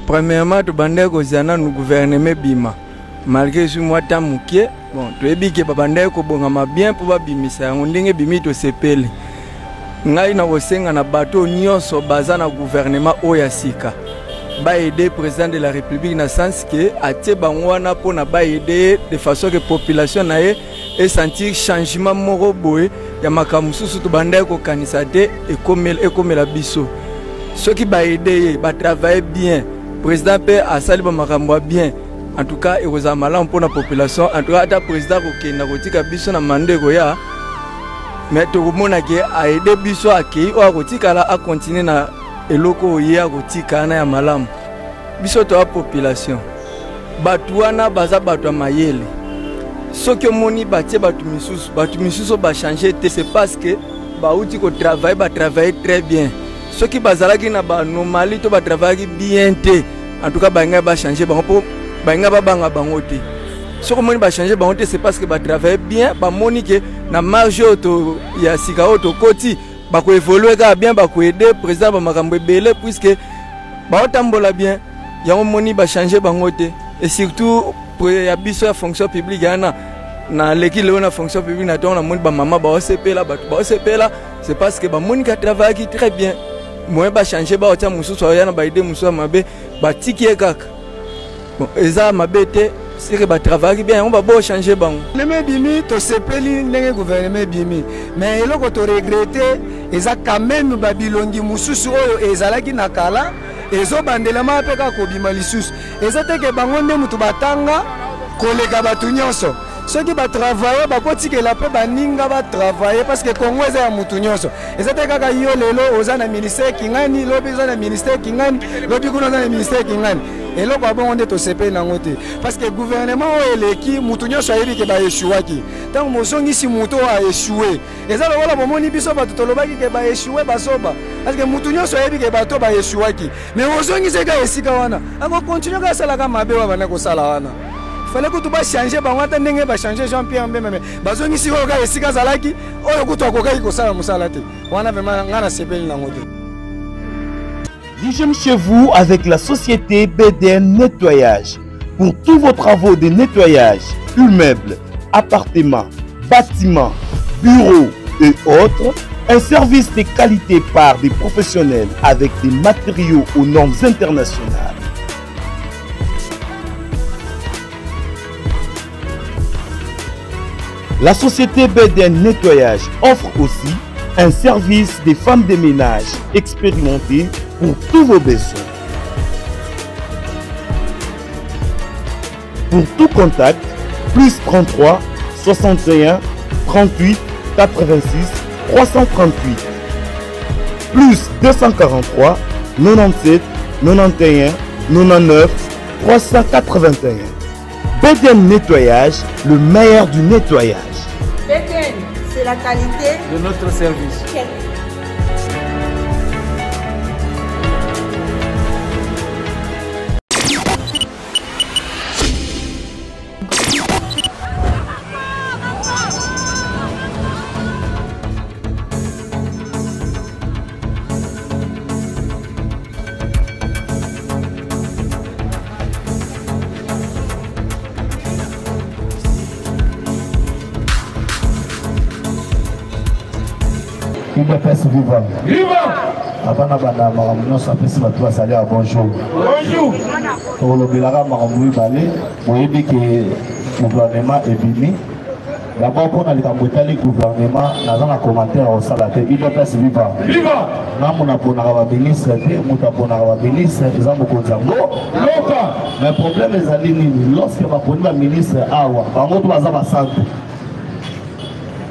Premièrement, tobandaki kozela nanu gouvernement ebima malgré ezwi mwa temps moke. Bon, toyebi ke babandaki kobongama bien mpo babimisa yango. Ndenge ebimi, tosepeli. Ngai nakosenga na bato nyonso baza na gouvernement oyo ya sika baaider président de la République na sens ke atie bango wana mpona baaider ye de façon ke population na ye esentir changement moko boye ya makambo mosusu tobandaki kokanisa te ekomela biso. Soki baaider ye, batravaille bien, président mpe asali bamakambo ya bien, en tout cas ekozala malamu mpona population. En tout cas, ata président akokenda kotika biso na mandat ekoya, mais tokomona ke aide biso, akei, oyo akotikala akontinue na eloko oyo ye akotika wana ya malamu. Biso toya population, bato wana baza bato ya mayele. Soki omoni batie bato misusu, bato misusu bachange te, c'est parce que bauti kotravaille, batravaille très bien. Soki bazalaki na baanomalie to batravaillaki bien te, en tout cas balingai bachange bango, mpo balingai babanga bango te. Soki omoni bachange bango te, c'est parce que batravaille bien, bamoni ke na marge oyo ya sika oyo tokoti, bakoévolue kaka bien, bakoaide président bamakambo ebele, puisque baotambola bien. Yango moni bachange bango te. Et surtout ya biso ya fonction publique wana, naleki lelo na fonction publique na ntongo, namoni bamama baosepela, bato baosepela, c'est parce que bamoni ka travaillaki très bien. Moyen bachange, baotia mosusu aya na baide mosusu ya mabe, batiki ye kaka. Bon, eza mabe te, seke batravaillaki bien, yango babochange bango. Gouvernement ebimi, tosepeli ndenge gouvernement ebimi, mais eloko toregrete eza quand même babilongi mosusu oyo ezalaki na kala ezobandelama mpe kaka kobima lisusu. Eza te ke bango nde motu batanga koleka bato nyonso. Soki batravaille, bakotikela mpe baninga batravaille, parce que Congo eza ya motu nyonso. Eza te kaka yo lelo oza na ministère kingani, lobi oza na ministère kingani, lobi kuna oza na ministère kingani. Eloko ya bongo nde tosepeli nango te, parce que gouvernement oyo eleki, motu nyonso ayebi ke baeshuwaki. Ntango mozongisi motu oyo aeshuwe, eza lokola bomoni biso bato tolobaki ke baeshuwe bazoba, parce que motu nyonso ayebi ke bato baeshuwaki, mais ozongisi kaka esika wana, akokontinue kaka asalaka mabe oyo abanda kosala wana. Fallait kutu bachange bango ata ndenge bachange Jean Pierre Mbembe, mais bazongisi oyo kaka esika azalaki, oyo kutu akokaki kosala mosala te wana. Vraiment, ngai nasepeli nango te. L'hygiène chez vous avec la société BDN Nettoyage. Pour tous vos travaux de nettoyage, immeubles, appartements, bâtiments, bureaux et autres, un service de qualité par des professionnels avec des matériaux aux normes internationales. La société BDN Nettoyage offre aussi un service des femmes de ménage expérimentées pour tous vos besoins. Pour tout contact, plus 33 61 38 86 338, plus 243 97 91 99 381. BDN Nettoyage, le meilleur du nettoyage. BDN, c'est la qualité de notre service. UDPS viva! Viva! Avant na banda makambo nyonso, apesi bato basali ya bonjour. Bonjour. Tokolobelaka makambo mibale. Boyebi ke gouvernement ebimi. D'abord, mpona likambo etali gouvernement, naza na commentaire ya kosala te. UDPS viva! Viva! Ngambo naponaka baministre te, moto aponaka baministre eza mokonzi yango. Loka! Mais problème ezali nini? Lorsque baponi baministre awa, bango to baza basantu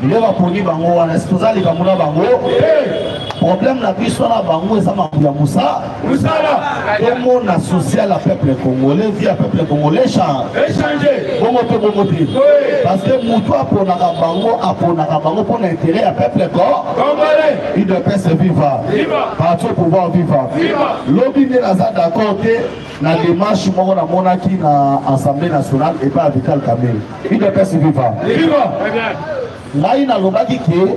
nde baponi bango wana, esi toza likambo na bango. Problème na biso na bango eza makambo ya mosala. Tomona social ya peuple congolais, vie ya peuple congolais change. Bongo te, bongo te, parce que motu aponaka bango, aponaka bango mpona intérêt ya peuple congolais. UDPS viva! Parti au pouvoir viva! Lobi nde naza d'accord te na démarche moko namonaki na Assemblée nationale epai ya Vital Kamerhe. UDPS viva! Ngai nalobaki ke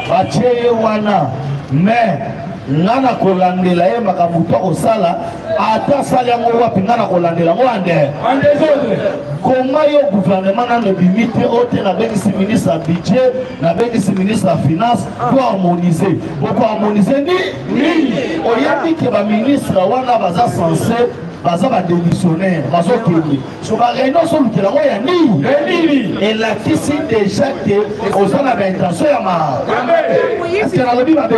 batie ye wana, mais Nga na kolandela ye makambo to akosala, ata asali yango wapi, nga na kolandela yango ande. Koma yo gouvernement nano ebimi te, oyo te nabengisi ministre ya budget, nabengisi ministre ya finance po harmoniser. Boko harmoniser ni nini? Oyebi ke ba ministre wana baza censé, baza ba démissionnaire, bazokende so ba réunion ozolukela yango ya nini? Elakisi déjà ke oza na baintention ya ma. Est-ce que nalobi mabe?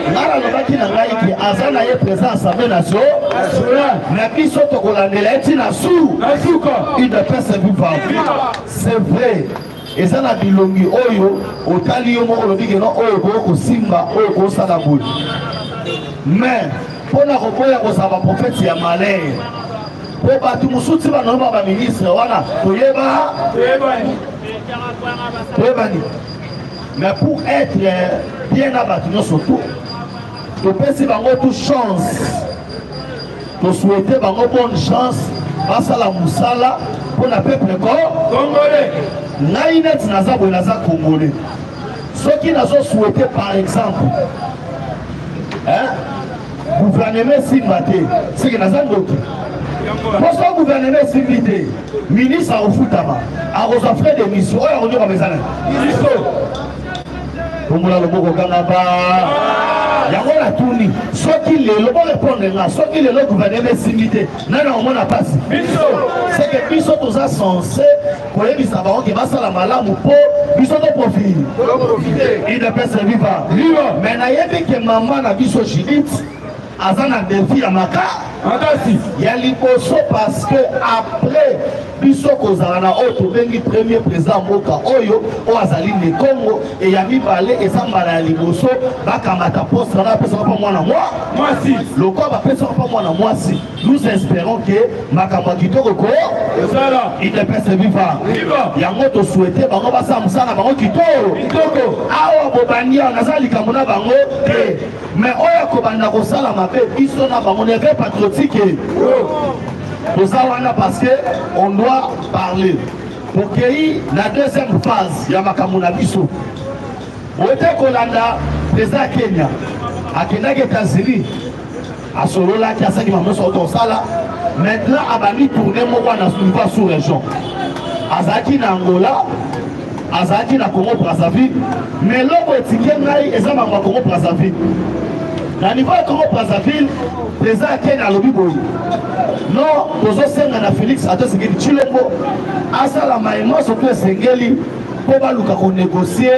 Nga nalobaki na ngai ke aza na ye président assemblée nationale na biso, tokolandela ye ntina su UDPS viva. C'est vrai, eza na bilongi oyo otali yo moko olobi ke non, oyo ekoki kosimba, oyo ekosala boye, mais mpo na koboya kozala baprofete ya malheur, mpo bato mosusu ti banoma baministre wana toyeba toyebani. Mais pour être bien na bato nyonso tu, topesi bango tu chance, tosouhaite bango bonne chance, basala mosala mpo na peuple congolais. Ngai neti naza boye, naza congolais, soki nazosouhaite par exemple, hein, gouvernement esimba te, seke naza ndoki. Mpo so gouvernement esimbi te, ministre akofutama, akozwa frais de mission oyo akonyokama eza nani? Biso. Tombola loboko, kanga ba yango. Natuni, soki lelo, borépondre nga, soki lelo gouvernement esimbi te, nani akomona mpasi? Seke biso toza censé koyebisa bango ke basala malamu mpo biso toprofite. UDPS viva! Mais nayebi ke mama na biso Judith aza na défi ya maka makasi ya liboso, parce que après biso kozala na oyo tobengi premier président mboka oyo oyo azali ne Congo, e ya mibale eza mbala ya liboso bakamata poste wana, bapesaka mpa mwana mwa mwasi. Lokola bapesaka mpa mwana mwasi, nous espérons ke makambo ya kitoko ko ezala. UDPS viva! Viva! Yango tosouhaite bango basala mosala na bango kitoko. Kitoko. Awa bobandi awa, naza likambo na bango te, mais oyo akobanda kosala mabe, biso na bango neve patriotique toza wana, parce que on doit parler. Tokei na deuxième phase ya makambo na biso. Ote kolanda président ya Kenya akendaki États-Unis, asololaki, asalaki mamoso oyo tosala. Maintenant abandi tournée moko na niveau sous région, azalaki na Angola, azalaki na Congo Brazzaville, mais eloko etike ngai eza makambo ya Congo Brazzaville. Na niveau ya Congo Brazzaville, président ya Kenya alobi boye: non, tozosenga na Félix ata esengeli Tshilombo asala maye nyonso to esengeli mpo baluka konégocie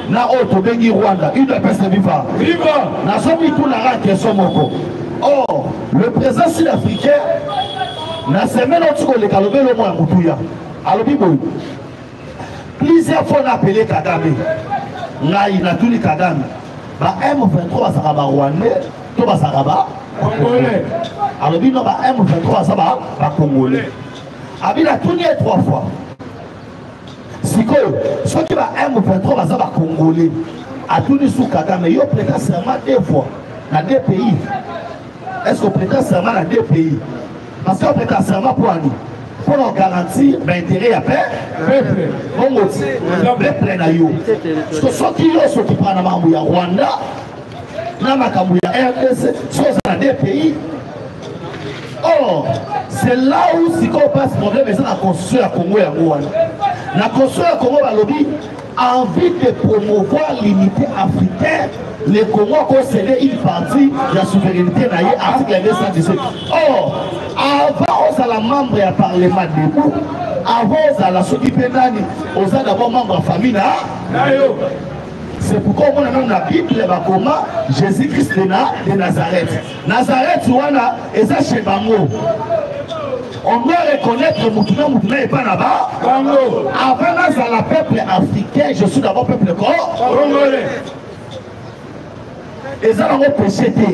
na oyo tobengi Rwanda. UDPS viva! Viva! Nazomitunaka question moko. Or le président sud-africain, na semaine oyo ti koleka, alobi elomo ya motuya, alobi boye: plusieurs fois na appelé Kagame, ngai natuni Kagame, ba M23 bazalaka barwandais to bazalaka ba Congolais? Alobi no, ba M23 baza bacongolais. Abi natuni ye trois fois. Sikoyo soki ba M23 baza bacongolais, atuni su Kagame: yo prêta serment deux fois na deux pays, est ce que prêta serment na deux pays? Parce que prêta serment mpo ani? Mpona garantir baintérêt ya peuple. Bongo ti peuple na yo, soki yo sokipa na makambo ya Rwanda na makambo ya RDC, so oza na deux pays. Or c'est là où sikoyo passe problème, eza na constitution ya Congo. Yango wana na constitution ya Congo balobi: en vue de promouvoir l'unité africaine, le Congo a concédé une partie de la souveraineté na ye, article 217. Or avant ozala membre ya parlement debout, avant ozala soki mpe nani, oza d'abord membre ya famille na na yo. C'est pourquoi omona nano na Bible bakoma Jésus Christ de Nazareth. Nazareth wana eza chez bango. On doit reconnaître mutu na mutu na epa na ba bango. Avant nazala peuple africain, je suis d'abord peuple congolais. Eza nango péché te.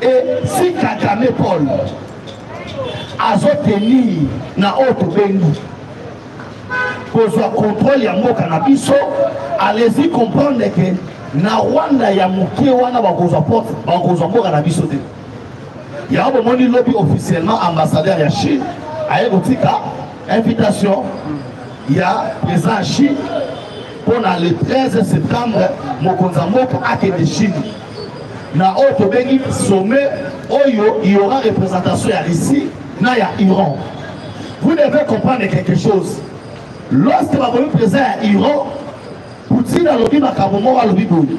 Et si Kagame Paul azotenir na oyo tobengi kozwa contrôle ya mboka na biso, allez-y comprendre ke na Rwanda ya moke wana bakozwa porte, bakozwa mboka na biso te. Yango bomoni lobi officiellement ambassadeur ya Chine aye kotika invitation ya président ya Chine mpo na le 13 septembre mokonzi ya mboka akende Chine. na oyo tobengi sommet oyo il y aura représentation ya Russie na ya Iran. Vous devez comprendre quelque chose. Lorsque babomi président ya Iran, Poutine alobi makambo moko, alobi boye: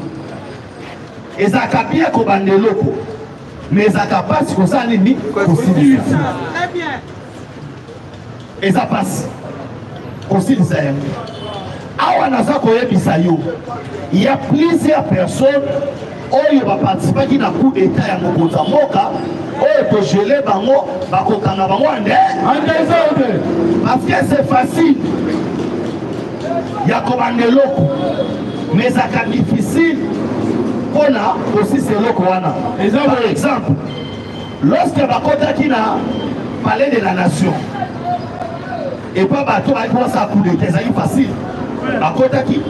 ezalaka bien kobanda eloko, mais ezalaka mpasi kosala nini? Kosilisa. Eza mpasi kosilisa yango. Awa naza koyebisa yo, ya plusieurs personnes oyo baparticipaki na coup d'état ya mokonzi ya mboka oyo togele bango, bakokanga bango ande, parce que c'est facile ya kobanda eloko, mais ezalaka difficile mpona kosisa eloko wana. Par exemple, lorsque bakotaki na Palais de la Nation epa bato bayaki kosala coup d'état, ezalaki facile, bakotaki,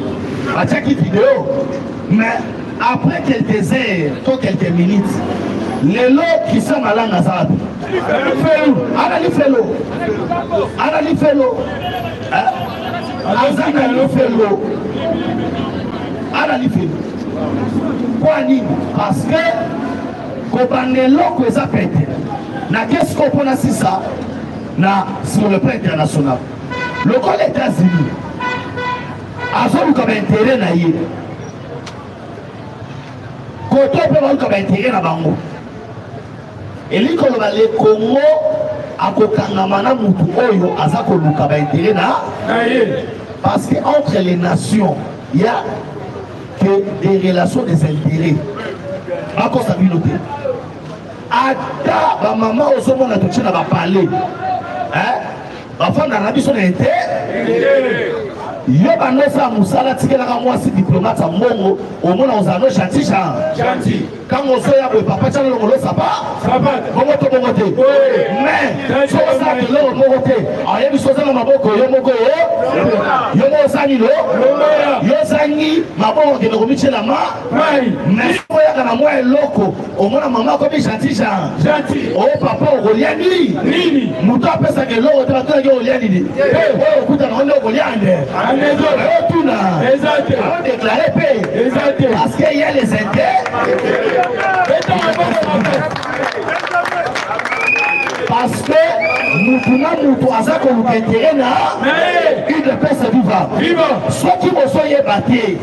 batiaki video, mais après quelques heures to quelques minutes, lelo Christian Malanga aza wapi? Ana lifelo, ana lifelo, aza na lifelo, ana lifelo. Mpo nini? Parce que kobanda eloko eza pete. Na kesi ko mpona sisa na sur le plan international, lokola États-Unis azoluka baintérêt na ye, koto mpe baluka baintérêt na bango. Elingi koloba, le Congo akokangama na mutu oyo aza koluka baintérêt na ye, parce que entre les nations, il y a que des relations, des intérêts. Bakosa bino te. Ata bamama ozomona totie na bapale, bafanda na biso na inte yo bando osala mosala, tikelaka mwasi diplomate ya mbongo, omona ozala no gentil gentil. Ntango ozoya boye, papa tiana longola sapa bongo to bongo te, mais soki osalaka eloko moko te, ayebi so oza na maboko yo moko, yo moko osali lo yo ozangi maboko, okende komitiela ma. Mais soki oyaka na mwa eloko, omona mama akomi gentil gentil: "O papa, okolia nini?" Moto apesaka eloko te, batunaki okolia nini? Oyo okutana nde okolia nde otuna odéclarer mpe, parce que y a les intérêts, parce que mutu na mutu aza koluka intérêt na UDPS. Viva! Soki bozoyeba te,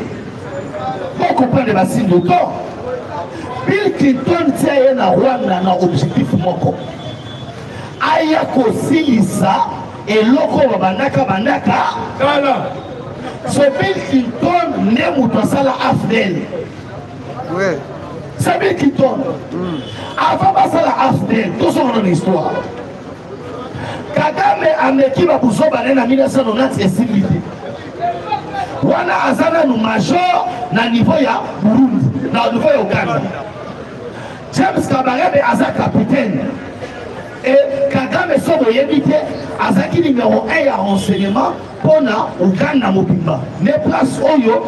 bocomprendre basigne de temps. Bill Clinton tia ye na Rwanda na objectif moko: aya kosilisa eloko oyo babandaka bandaka. So Bill Clinton nde moto asala AFDL. C'est Bill Clinton. Avant basala AFDL, tozonga na histoire. Kagame ameki babuzoba ne na 1990, esimbi te. Wana aza nanu major na niveau ya Burundi, na niveau ya Uganda. James Kabarebe aza capitaine et Kagame, so boyebi te, azalaki numéro 1 ya renseignement mpona Uganda mobimba, ne place oyo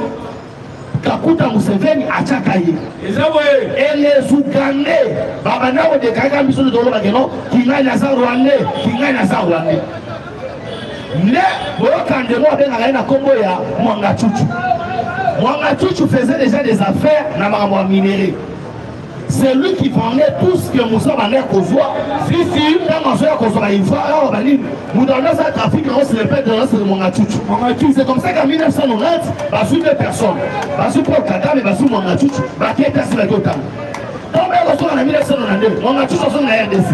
Kakuta Museveni atiaka ye. Et les Ougandais babanda kodekaka biso nde tolobake no Kingani aza Rwandais, Kingani aza Rwandais. Nde boyoka ndemo abengaka ye na nkombo ya Mwanga Chuchu. Mwanga Chuchu faisait déjà des affaires na makambo ya minerai. C'est lui qui vendait tout ce que Moussa bandait kozwa. Sisi ntango azoya kozwa baivoire awa, banini, moto ando asala trafic yango, c'est le père de c'est Mwanga Chuchu. C'est comme ça qu'en 1990 bazwi deux personnes, bazwi Paul Kagame, bazwi Mwanga Chuchu, bakete asilaki otanga. Ntango baya kozonga na 1992, Mwanga Chuchu azonga na RDC,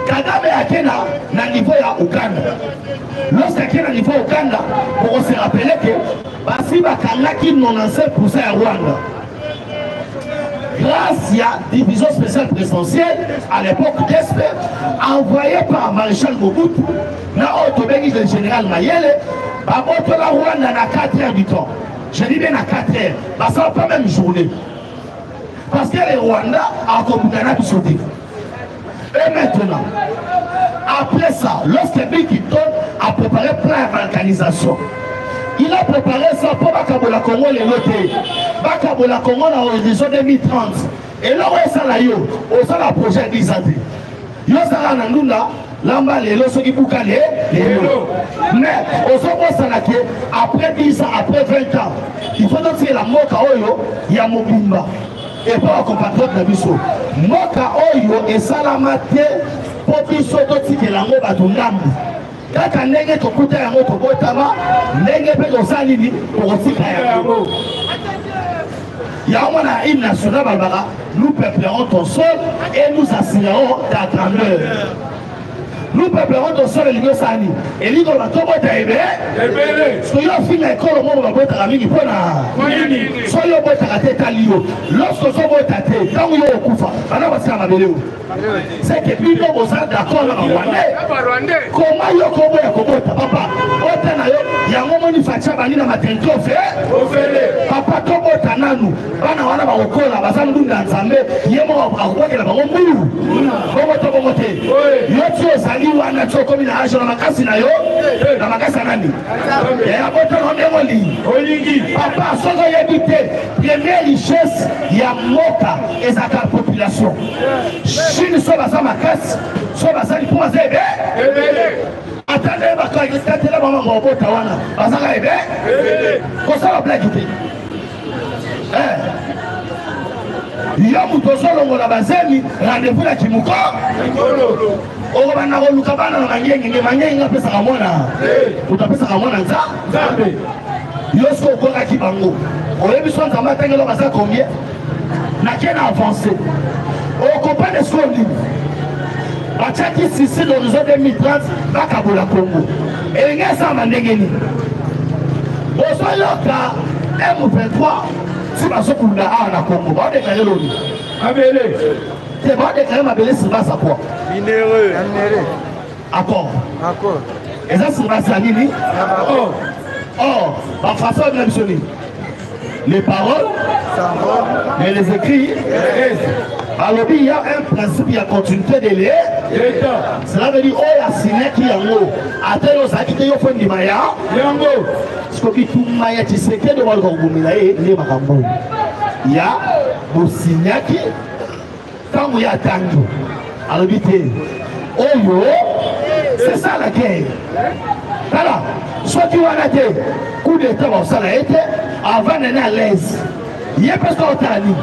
Kagame ake na niveau ya Uganda. Lorsque ake na niveau ya Uganda, bokose rappeler ke basi bakangaki 95 ya Rwanda grâce à division spéciale présidentielle à l'époque DSP, envoyée par maréchal Mobutu na oyo tobengi le général Mayele. Babotola Rwanda na 4 heures du temps, je dis bien na 4 heures, basala pas même journée, parce que le Rwanda akobunda na biso te. Et maintenant, après ça, lorsque Bill Clinton a préparé plan ya balkanisation, il a préparé ça mpo bakabola Congo lelo te, bakabola Congo na horizon 2030. Eloko esala yo osala projet ya 10 ans te, yo ozalaka na ndunda lamba lelo, soki buka le lelo, mais ozobosana ke après 10 ans, après 20 ans, il faut totikela mboka oyo ya mobimba. Epa bacompatriote na biso, mboka oyo esalama te mpo biso totikela yango bato ndambu. Kaka ndenge tokuta yango tobotama, ndenge mpe tosala nini, tokotika yango. Yango mwana hymne national balobaka: nous peuplerons ton sol et nous assurerons ta grandeur. Nous peuplerons ton sol elingi osala nini? Elingi koloba tobota ebele. Soki ofinga ekolo moko babotaka mingi mpo na soki obotaka te, etali yo. Lorsque ozobota te, ntango yo okufa, bana basala mabele oyo. C'est que bino boza d'accord na barwandais. Koma yo koboya kobota, papa, bota na yo. Yango moni Fatshi abandi na maternité ofele. Papa, tobota nanu bana wana, bakokola, baza ndunda ya Nzambe. Ye moko akobwakela bango mbulu. Bongo to bongo te? Yo ti ozali wana, ti okomi na age na makasi na yo, na makasi ya nani yaya, bota na ndenge olingi. Papa, soki oyebi te, première richesse ya mboka ezalaka population. Chine so baza makasi, so bazali mpo baza ebe ata nde bakatela bango obota wana, bazaka ebe. Kosala blague te. Yo moto ozolongola bazemi, rendez-vous na kimuko, okobanda koluka bana na mangengenge. Mangengenge apesaka mwana, moto apesaka mwana Nzambe. Yo soki okokaki bango, oyebi so Nzambe atangelo baza combien, nake na avance, okopane sikoyo nini batiaki sisi d'horizon 2030, bakabola Congo, elingi esalama ndenge nini? Bozoyoka M23 si bazokunda awa na Congo, baodeklare lobi mabele te, baodeklare mabele sur base ya quoi? Accord eza sur base ya nini? Or bafrançais babina biso nini? Les paroles, mais les écrits. Balobi il y a un principe ya continuité de l'état. Cela veut dire oyo asignaki yango, ata yo ozalaki te, yo fo ndima ya yango. Siko bitumba ya Tshisekedi, baluka kobomela ye nde makambo ya bosignaki. Ntango ye atangi, alobi te oyo, c'est ça la guerre. Tala, soki wana te, coup d'état bakosala ye te avant nene à l'aise. Ye mpe soki otala nini,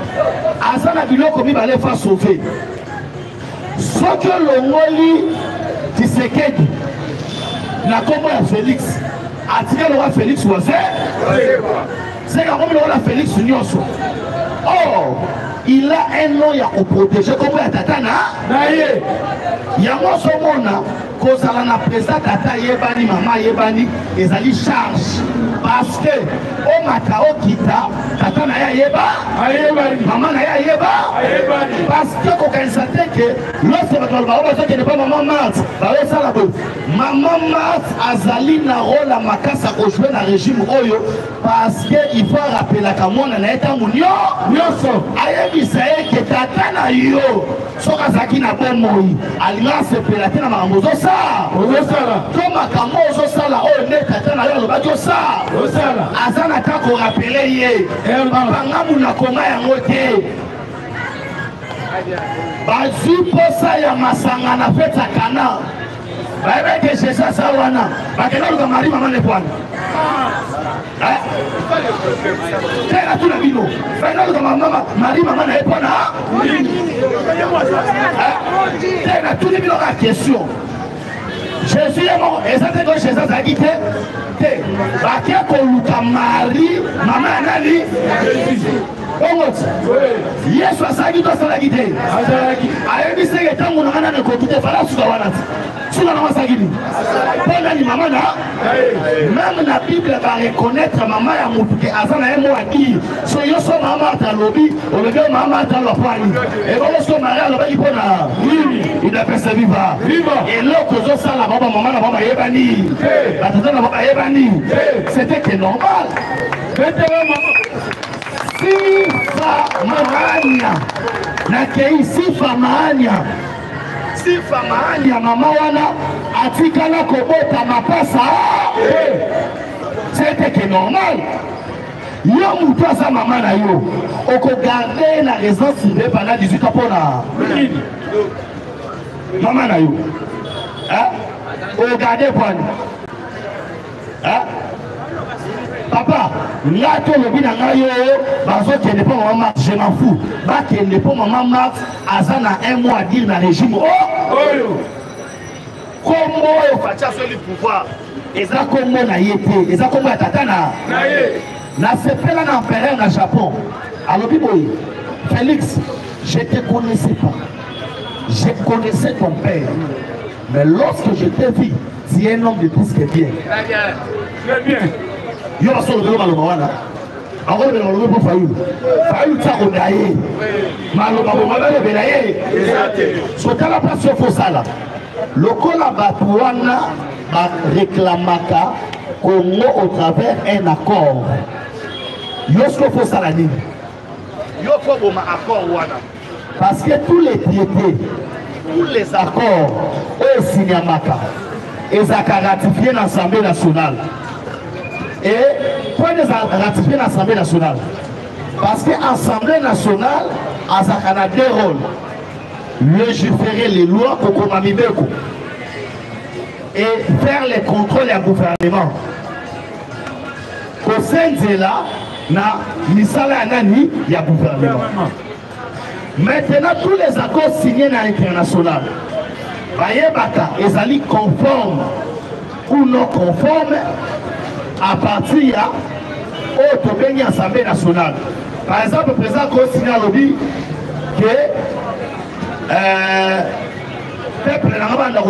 aza na biloko mibale fa sauve. Soki olongoli Tshisekedi na nkombo ya Félix, atika lokola Félix Waze, seka akomi lokola Félix nyonso. Or il a un nom ya koprotege, nkombo ya tata na ye. Yango ozomona kozala na président, tata ayebani, mama ayebani, ezali charge, parce que omata okita, tata na ye ayeba, mama na ye ayeba. Parce que kokanisa te ke lorsque bato baloba oyo bazokende mpa mama Marthe, bazosala boye, mama Marthe azali na rôle ya makasi ya kojouer na régime oyo, parce que il faut arapelaka mwana na ye ntango nyonso, ayebisa ye ke tata na yo soki azalaki na bomoi, alingi asepela te na makambo ozosala to makambo ozosala oyo nde tata na yo alobaki osala. Aza na ta korappeler ye: papa, ngamu nakoma yango te. Bazwi posa ya masanga na fête ya Kana, bayebi ete Jésus aza wana, bakenda luka Marie mama nepwana te. Natuna bino, bakenda luka Marie mama na ye mpona te? Natuni bino ka question. Jésus ye moko eza te to Jésus azalaki te te? Bake koluka Marie mama ya nani? Bongo ti Yesu asalaki to asalaki te? Ayebi seke ntango na ngai nano ekoki te. Fala suka wana ti suka nango asalaki nini? Mpo nani mama na même na Bible bareconnaître mama ya motu ke aza na ye mo adire. So yo so mama Marta alobi, olobi oyo mama Marta aloba mpo ani? Ebongo so Marie alobaki mpo na nini? UDPS viva! Eloko ozosala, bao bamama na bao bayebani, batata na bao bayebani, c'était que normal. Sifa maania nakei, sifa maania, sifa maania. Mama wana atikala kobota mapasa, c'était que normal. Yo motu aza mama na yo, okogarde na résidence surveillée pendant 18 ans mpona mama na yo, ogarde pwani? Papa. Nga to lobi na ngai oyo bazokende mpo mama Marthe, je m'en fous. Bakende mpo mama Marthe aza na un mot à dire na régime oyo. Kombo oyo Fatshi azweli pouvoir eza kombo na ye te, eza kombo ya tata na ye. Nasepela na empereur na Japon alobi boye, Félix, je te connaissais pas, je connaissais ton père, mais lorsque je t'ai vu, tu es un homme de plus que bien. Très bien. Yo basolobelo maloba wana akolobela maloba mpo Fayulu, Fayulu ti akonda ye maloba bongo balobela ye. Sotala mpasi yo fosala lokola bato wana bareklamaka Congo au travers un accord. Yo siko fosala nini? Yo fo boma accord wana, parce que tous les traités, tous les accords oyo esignamaka ezalaka ratifié na Assemblée nationale. Et mpo eza ratifié na Assemblée nationale, parce que Assemblée nationale azalaka na deux rôles: légiférer les lois, kokoma mibeko, et faire les contrôles ya gouvernement, kosenzela na misala ya nani, ya gouvernement. Maintenant, tous les accords signés na international bayebaka ezali conforme ou non conforme à partir ya oyo tobengi Assemblée nationale. Par exemple, président kosigne alobi ke peuple nanga banda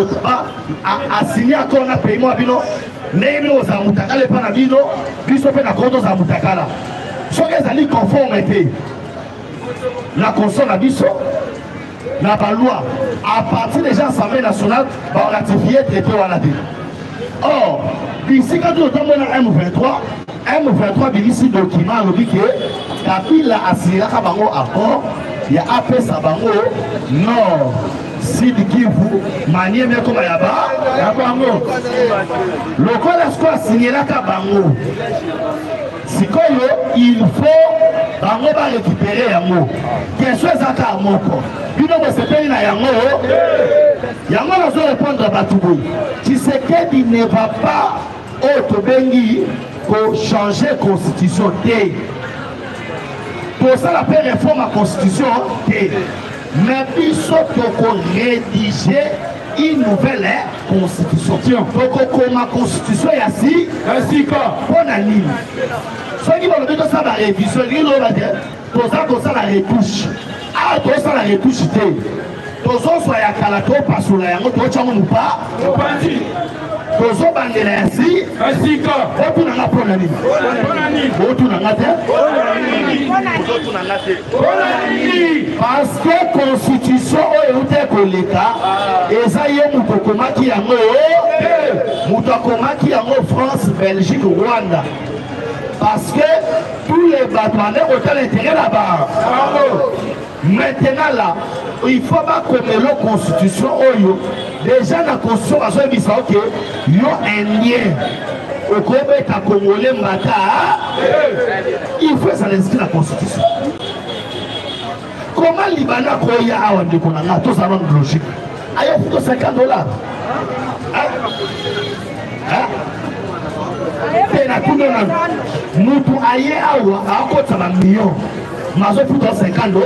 asigne accord na pays mwa bino, ndenge bino kozala mutakala epa na bino, biso mpe na konto ozala mutakala. Soki ezali conforme te na constitution na biso, na baloi, à partir déjà Assemblée nationale baratifie traité wana te. Or bisika to otambola M23, M23 bilisi document alobi ke Kabila asignelaka bango accord ya apesa bango Nord, Sud Kivu, Maniema ekoma ya ba ya bango. Lokola sikoyo asignelaka bango, sikoyo il faut bango barécupere yango. Question eza kaka moko: bino bosepeli na yango? Yango nazo répondre bato boye: Tshisekedi ne va pas oyo tobengi kochanger constitution te, tosala mpe réforme ya constitution te, mais biso tokorédige une nouvelle constitution, tokokoma constitution ya si ya sika. Mpo na nini? Soki balobi tosala barévision, elingi loba te toza kosala retouche. Awa tozosala retouche te, tozozwa ya kala, topasola yango, totyango mopa, mopanzi, tozobandela ya si ya sika. Otunanga mpo na nini? Otunanga te, ozotunanga te. Parce que constitution oyo euti koleka, eza ye moto akomaki yango, moto akomaki yango France, Belgique, Rwanda, parce que tous les bato bande kotala intérêt na bango. Maintenant là, il faut bakomela constitution oyo. Déjà na constitution bazoyebisa oke yo indien okobeta congolais mbata, il faut ezala inscrit na constitution. Comment Libanais akoya awa? Ndeko na nga, tozala nanu logique. Ayo futo 50 $. Mpe natuni nanu, mutu aye awa akotisa bamillion, mazofuta 50.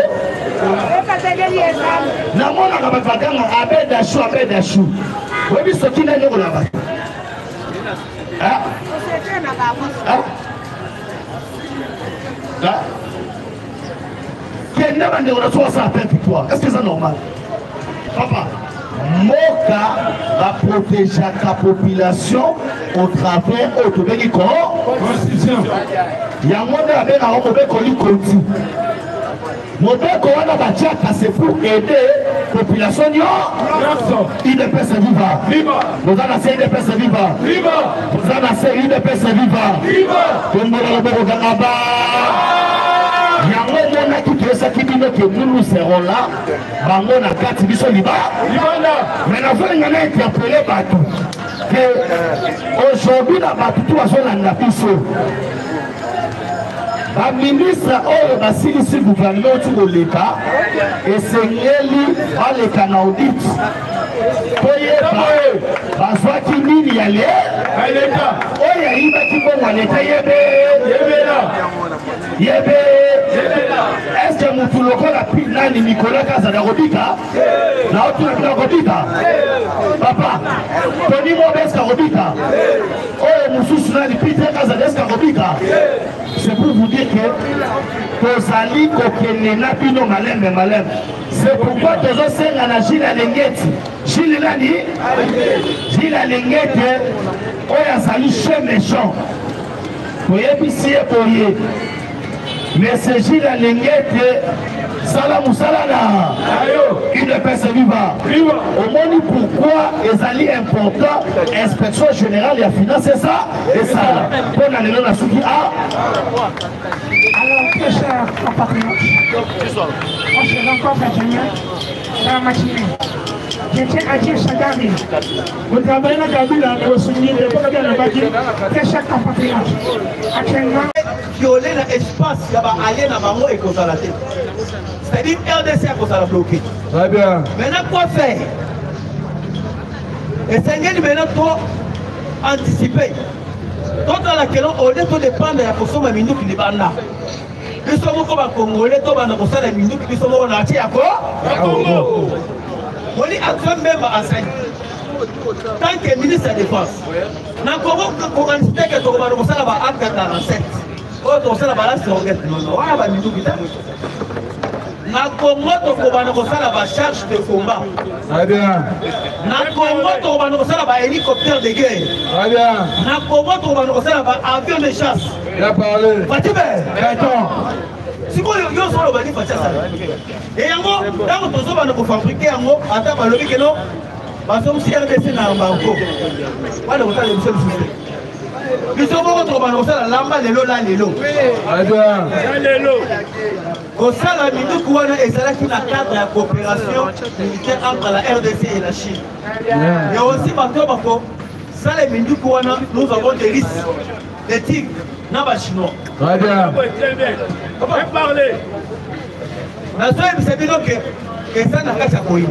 Namonaka bato baganga abe dashu, abe dashu. Oyebi soki nde ndeko na bato kende, bandeko na so basala plein victoire, est ce que eza normal? Papa, mboka baprotégeaka population au travers oyo tobengi constitution. Yango nde babengaka mobeko likoti. Mobeko wana batiaka, c'est pour aider population nyonso. UDPS viva! Boza na se, UDPS viva! Boza na se, UDPS viva! Tombola loboko, kanga ba yango emonaki. Toyesaki bino ke nous, nous serons là. Bango na kati, biso liba. Mais nazolinga na interpeller bato ke aujourd'hui na bato tu bazolanda biso, baministre oyo basilisi gouvernement oti koleka, esengeli baleka na audit, toyeba bazwaki nini ya leta. Oyo ayibaki mbongo ya leta, yebe. Yebela. Yebe. Est-ce que mutu lokola nani Nicolas Kazadi akobika? Naotuna bino akobika? Papa, Tony Mobe est-ce akobika? Oyo mosusu nani Peter Kazadi est-ce akobika? C'est pour vous dire que tozali kokende na bino malembe malembe. C'est pourquoi tozosenga na Gilles Alengeti. Gilles nani? Gilles Alengeti oyo azali chien méchant. Toyebisi ye boye. Monsieur Gilles Alengete sala mosala na udps viva. Omoni pourquoi ezali important inspection générale ya finance esa esala mpo na lelo nasuki a. Alors, très chers compatriotes, on se rencontre demain dans la matinée. Je tiens à dire Shadary, vous travaillez na Kabila, très chers compatriotes, actuellement. Violé na espace ya ba alliés na bango ekozala te. C'est-à-dire RDC akozala bloqué. Très bien. Maintenant quoi faire? Esengeli maintenant to anticiper. Totala kelo au lieu to dépendre ya kosomba minduki libanda. Biso moko ba Congolais to banda kosala minduki biso moko na atie ya ko? Congo. Moni Antoine Mbemba asali tant que ministre ya défense na Congo kokanisi te ke tokobanda kosala ba acte 47 oyo tokosala ba lance roquette nono wana ba minduki te. Na Congo tokobanda kosala ba charge de combat. Très bien. Na Congo tokobanda kosala ba hélicoptère de guerre. Très bien. Na Congo tokobanda kosala ba avion de chasse. Bien parlé. Fatshi Béton. Sikoyo nyonso oyo bandi Fatshi asala. E yango ntango tozobanda kofabrike yango ata balobi keno bazongisi RDC na embargo. Wana kosala biso lisusu te. Biso moko tokobanda kosala lamba lelo la lelo. Très bien. Lelo. Kosala minduku wana ezalaki na cadre ya coopération militaire entre la RDC et la Chine. Et aussi bato bako sala minduku wana, nous avons des risques des tigres na ba chinois. Très bien. Bien parlé. Nazoyebisa bino ke eza na kati ya koyina.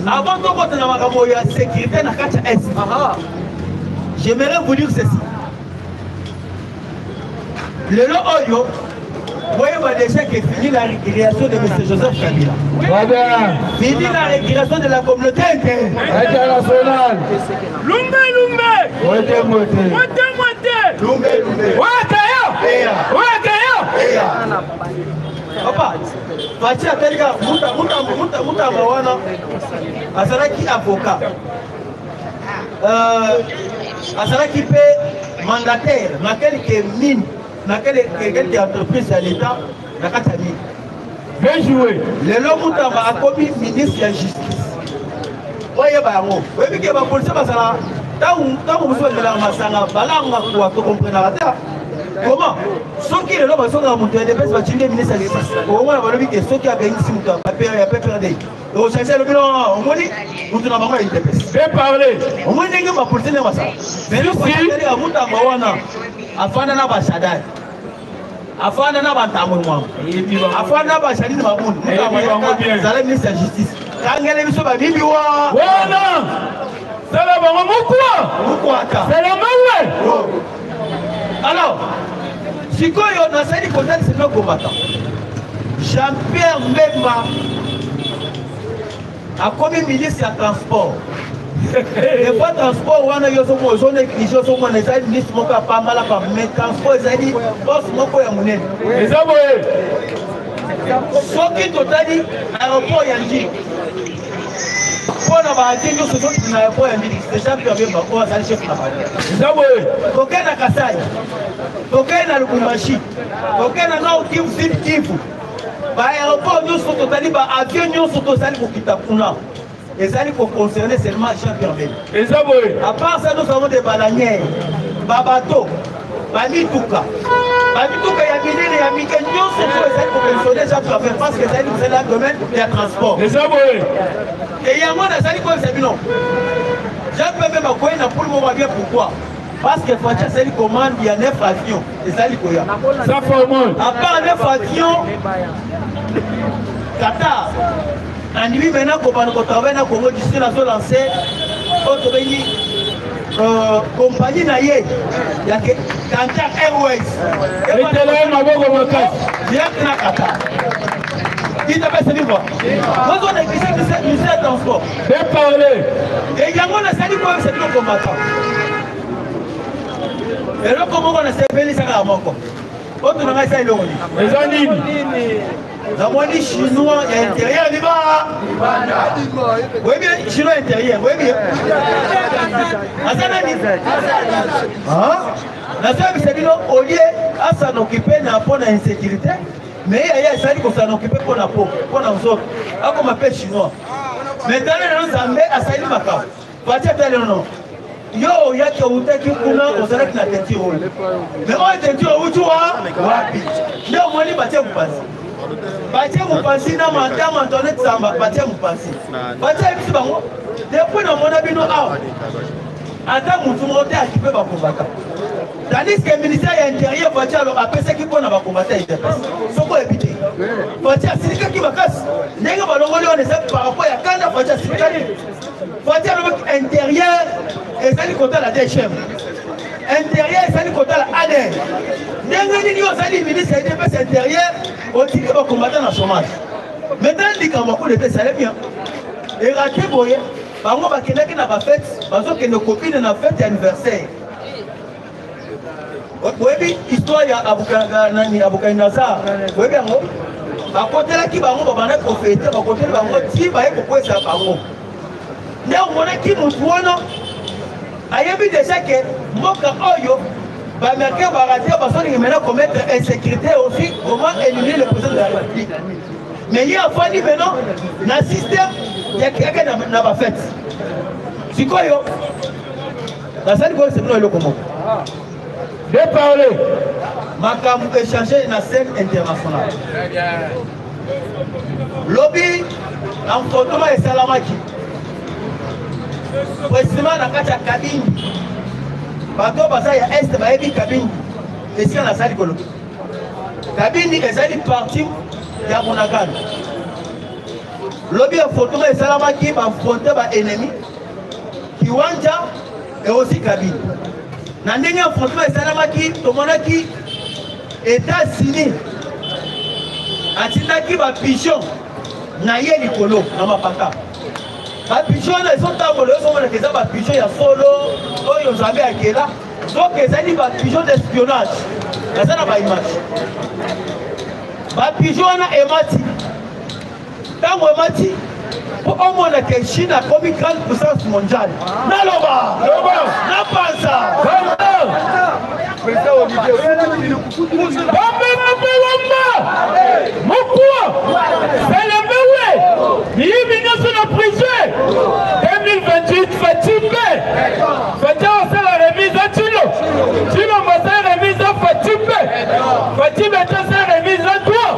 Avant tokota na makambo ya sécurité na kati ya Est, j'aimerais vous dire ceci. Lelo oyo boyeba déjà que fini la récréation de M. Joseph Kabila. Très bien. Fini la récréation de la communauté internationale. Lumbe lumbe. Mwete mwete. Mwete mwete. Lumbe lumbe. Waka yo. Waka yo. Papa, Fatshi atelika muta muta muta muta wana azalaki avocat. Azalaki pe mandataire na quelque mine, na quelque entreprise ya l'État na kati ya mine. Bien joué. Lelo Mutamba akomi ministre ya justice. Oyeba yango. Oyebi ke ba policiers bazala ntango mosusu bamelaka masanga balanga kwa to comprenaka te. Comment? Soki lelo bazongaka moto ya DPS batindi ministre ya justice. Okomona balobi ke soki abengisi moto ya papier ya PPRD. Ochange alobi non, omoni moto na bango ya UDPS. Bien parlé. Omoni ndenge ba policiers ndenge basala. Mais le policier ya Mutamba wana afanda na ba Shadary. Afanda na ba Ntambwe Mwamba. Afanda na ba Janine Mabunda. Mutamba azala ministre ya justice. Kangele biso ba bibi wa. Wana. Sala bango mukwa. Mukwata. Sala mawe. Alors, sikoyo nasali kotalisa bino combattant. Jean-Pierre Mbemba akomi ministre ya transport. Des fois transport wana yo soki ozo néglige ozomona ezali ministre moko ya pambala pamba, mais transport ezali poste moko ya monene. Eza boye. Soki totali aéroport ya Ndjili, mpo na baadie nyonso ezokende na aéroport ya Ndjili, c'est Jean-Pierre Bemba oyo azali chef na bango. Eza boye. Tokei na Kasai, tokei na Lubumbashi, tokei na Nord Kivu, Sud Kivu, ba aéroport nyonso totali, ba avion nyonso tozali kokita kuna ezali koconcerne seulement Jean-Pierre Bemba. Eza boye. À part ça, nous avons des bananières, ba bateaux, ba mituka, ba mituka ya minene ya mike nyonso oyo ezali koconcerne Jean-Pierre Bemba parce que ezali mosala ya domaine ya transport. Eza boye. Et yango nazali koyebisa bino, Jean-Pierre Bemba akoyi na poule moko bien. Pourquoi? Parce que Fatshi azali commande ya 9 avions ezali koya. Ça forme. À part 9 avions, Qatar andimi maintenant kobanda kotravaille na Congo d'ici nazo lancer oyo tobengi euh, compagnie na ye ya Qatar Airways. Etela ye maboko makasi. Direct na Qatar. Idps vivre. Nazo négligé ministère ya transport. Bien parler. Et yango nasali koyebisa bino combattant. Eloko moko nasepelisaka moko. Oyo na ngai eza eloko nini? Eza nini? Namoni chinois ya intérieur liba. Oyebi chinois intérieur, oyebi? Aza nani? Nazoyebisa bino au lieu asana occupe na mpo na insécurité, mais ye aye asali kosana occupe mpo na po mpo na nzoto akoma mpe chinois. Mais tala lelo Nzambe asali makambo. Fatshi ata lelo no. Yo oyaki outaki kuna ozalaki na teinture oyo. Mais oyo teinture outi wa wapi? Nde omoni batie mopanzi. Batie mopanzi na madame Antoinette Samba batie mopanzi. Batie biso bango depuis namona bino awa ata motu moko te akipe bakombata tandis que ministère ya intérieur Fatshi alo apesaki mpo na bakombata ya udps soko oyebi te Fatshi asilikaki makasi ndenge balongoli wana eza par rapport ya kanda Fatshi asilikaki Fatshi alobaki intérieur ezali kotala DGM intérieur ezali kotala ADN ndenge nini yo ozali ministre ya udps intérieur otiki bakombata na chômage maintenant likambo ya coup d'etat esalemi erate boye bango bakendaki na bafete bazokende kopine na fete ya anniversaire boyebi histoire ya nani abukanazar boyebi yango bakotelaki bango babandaki kofete bakoteli bango ti baye kokwesa bango nde omonaki motu wana ayebi deja ke mboka oyo baaméricain barate bazolinga maintenant commettre insécurité aussi comment éliminer le président de la république mais ye afandi maintenant na système yake na bafete sikoyo nazali koyebisa bino eloko moko de parler makambo echange na scène internationale lobi na mfotoma esalamaki précisément na kati ya kabindi bato baza ya este bayebi kabindi esika nazali koloba kabindi ezali parti ya monagano lobi ya fotoma esalamaki bafronte baennemi Kiwanja et aussi Kabila. Na ndenge affrontement esalamaki, tomonaki États-Unis atindaki ba pigeon na ye likolo na mapata. Ba pigeon wana ezotambola, ozomonaka eza ba pigeon ya solo oyo Nzambe akela, donc ezali ba pigeon d'espionnage. Naza na ba image. Ba pigeon wana emati ntango emati mpo omona ke chine akomi grande puissance mondiale naloba napanza bambelambelamba mokuwa selembewe miyibi nyonso na prison 2028 fatimbe fatia osala remise a tilo tilo asala remise a fatimbe fatimbe tosala remise a toi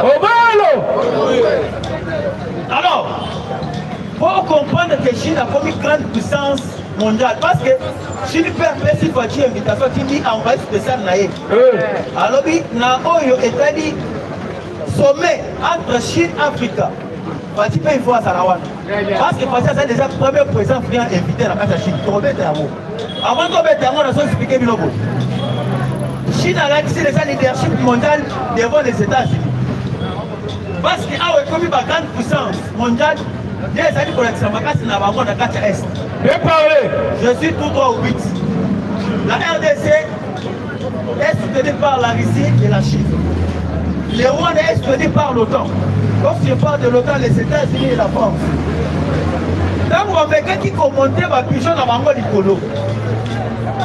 obalo. Alors, pour comprendre que Chine a comme grande puissance mondiale, parce que Chine peut apesi Fatshi invitation atindi envoyé spécial na ye. Alobi na oyo etali sommet entre Chine Africa. Fatshi mpe il faut azala wana. Parce que Fatshi aza déjà premier président africain invité na kati ya Chine. Tokobeta yango. Avant tobeta yango nazo expliquer bino boye. Chine alakisi déjà leadership mondial devant les États-Unis. Parce que awa ekomi ba grande puissance mondiale nde ezali kolakisa makasi na bango na kati ya Est. Bien parlé. Je suis tout droit au but. La RDC est soutenue par la Russie et la Chine. Le Rwanda est soutenu par l'OTAN. Lorsque je parle de l'OTAN, les États-Unis et la France. ntango bamekaki komonte bapigeon na bango likolo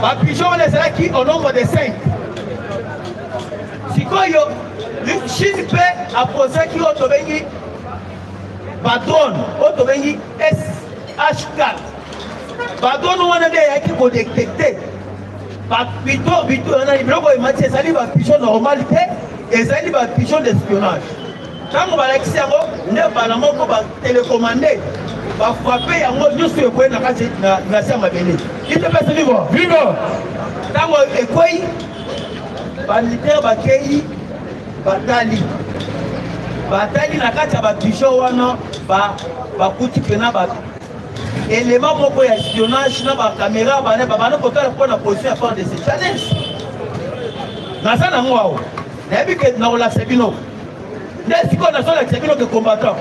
bapigeon wana ezalaki au nombre de 5 sikoyo chine mpe aposaki oyo tobengi badrone oyo tobengi sh4 badrone wana nde eyaki kodetekte bito bito biloko emati ezali bapigeon normal te ezali bapigeon d'espionnage ntango balakisi yango nde mbala moko batelekomande bafrape yango nyonso ekwei na kati na se ya mabele idps vivo vivo ntango ekwei bamilitaire bakei batali batali na kati ya bapigeon wana bakuti mpena bato Élément moko ya espionnage na ba caméra bana babanda kotala mpo na position ya FARDC challenge. Naza nango awa. Nayebi ke nakolakisa bino. Nde sikoyo nazolakisa bino ke combattant.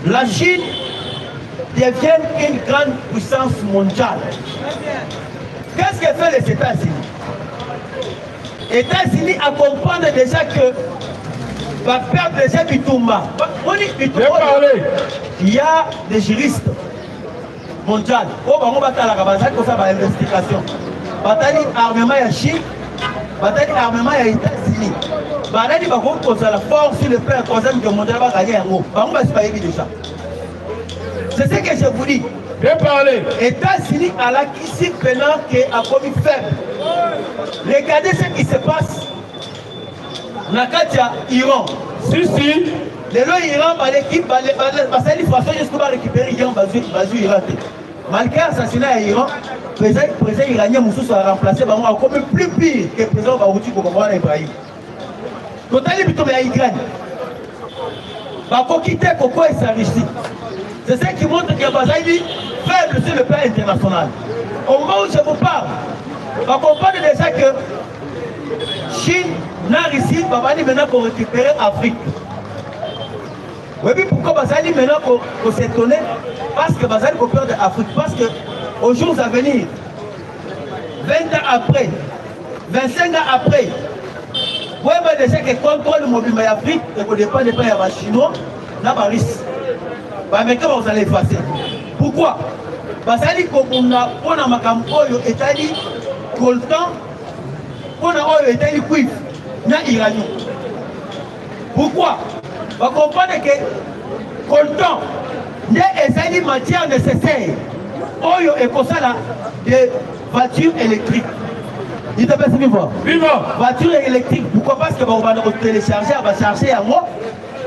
La Chine devient une grande puissance mondiale. Qu'est-ce que fait les États-Unis? États-Unis a comprendre déjà que va perdre déjà bitumba. Il y a des juristes mondiaux. Oh, bango batalaka bazali kosala ba investigation. Batali armement ya Chine, batali armement ya États-Unis. Banani bakoki kozala fort sur le plan ya troisième guerre mondiale baganye yango. Bango basi bayebi déjà. C'est ce que je vous dis. Bien parlé. États-Unis alakisi pena ke akomi faible. Regardez ce qui se passe na kati ya Iran. Si si. Lelo Iran baleki basali façon jusqu'au ba récupérer Iran bazui bazui Iran te. Malgré assassinat ya Iran, président président iranien mosusu a remplacé bango akomi plus pire que président bawuti koboma wana Ibrahim. Totali bitumba ya Ukraine. Bakoki te kokweyisa Russie. C'est ce qui montre que bazali faible sur le plan international. Au moment où je vous parle, va comprendre déjà que Chine na Russie babandi maintenant ko récupérer Afrique. Oui, pourquoi bazali maintenant ko s'étonner? Parce que bazali ko perdre Afrique. Parce que aux jours à venir, 20 ans après, 25 ans après, boyeba déjà que contrôle mobimba ya Afrique ekodépendre epai ya ba Chinois na ba Russes. Ba Américains bakozala effacer. Pourquoi? Bazali kobunda mpona makambo oyo etali coltan, mpona oyo etali cuivre na uranium. Pourquoi? Bacomprendre que coltan nde ezali matière nécessaire oyo ekosala des voitures électriques. Idps viva. Viva. Voiture électrique, pourquoi? Parce que bakobanda kotélécharger, bacharge yango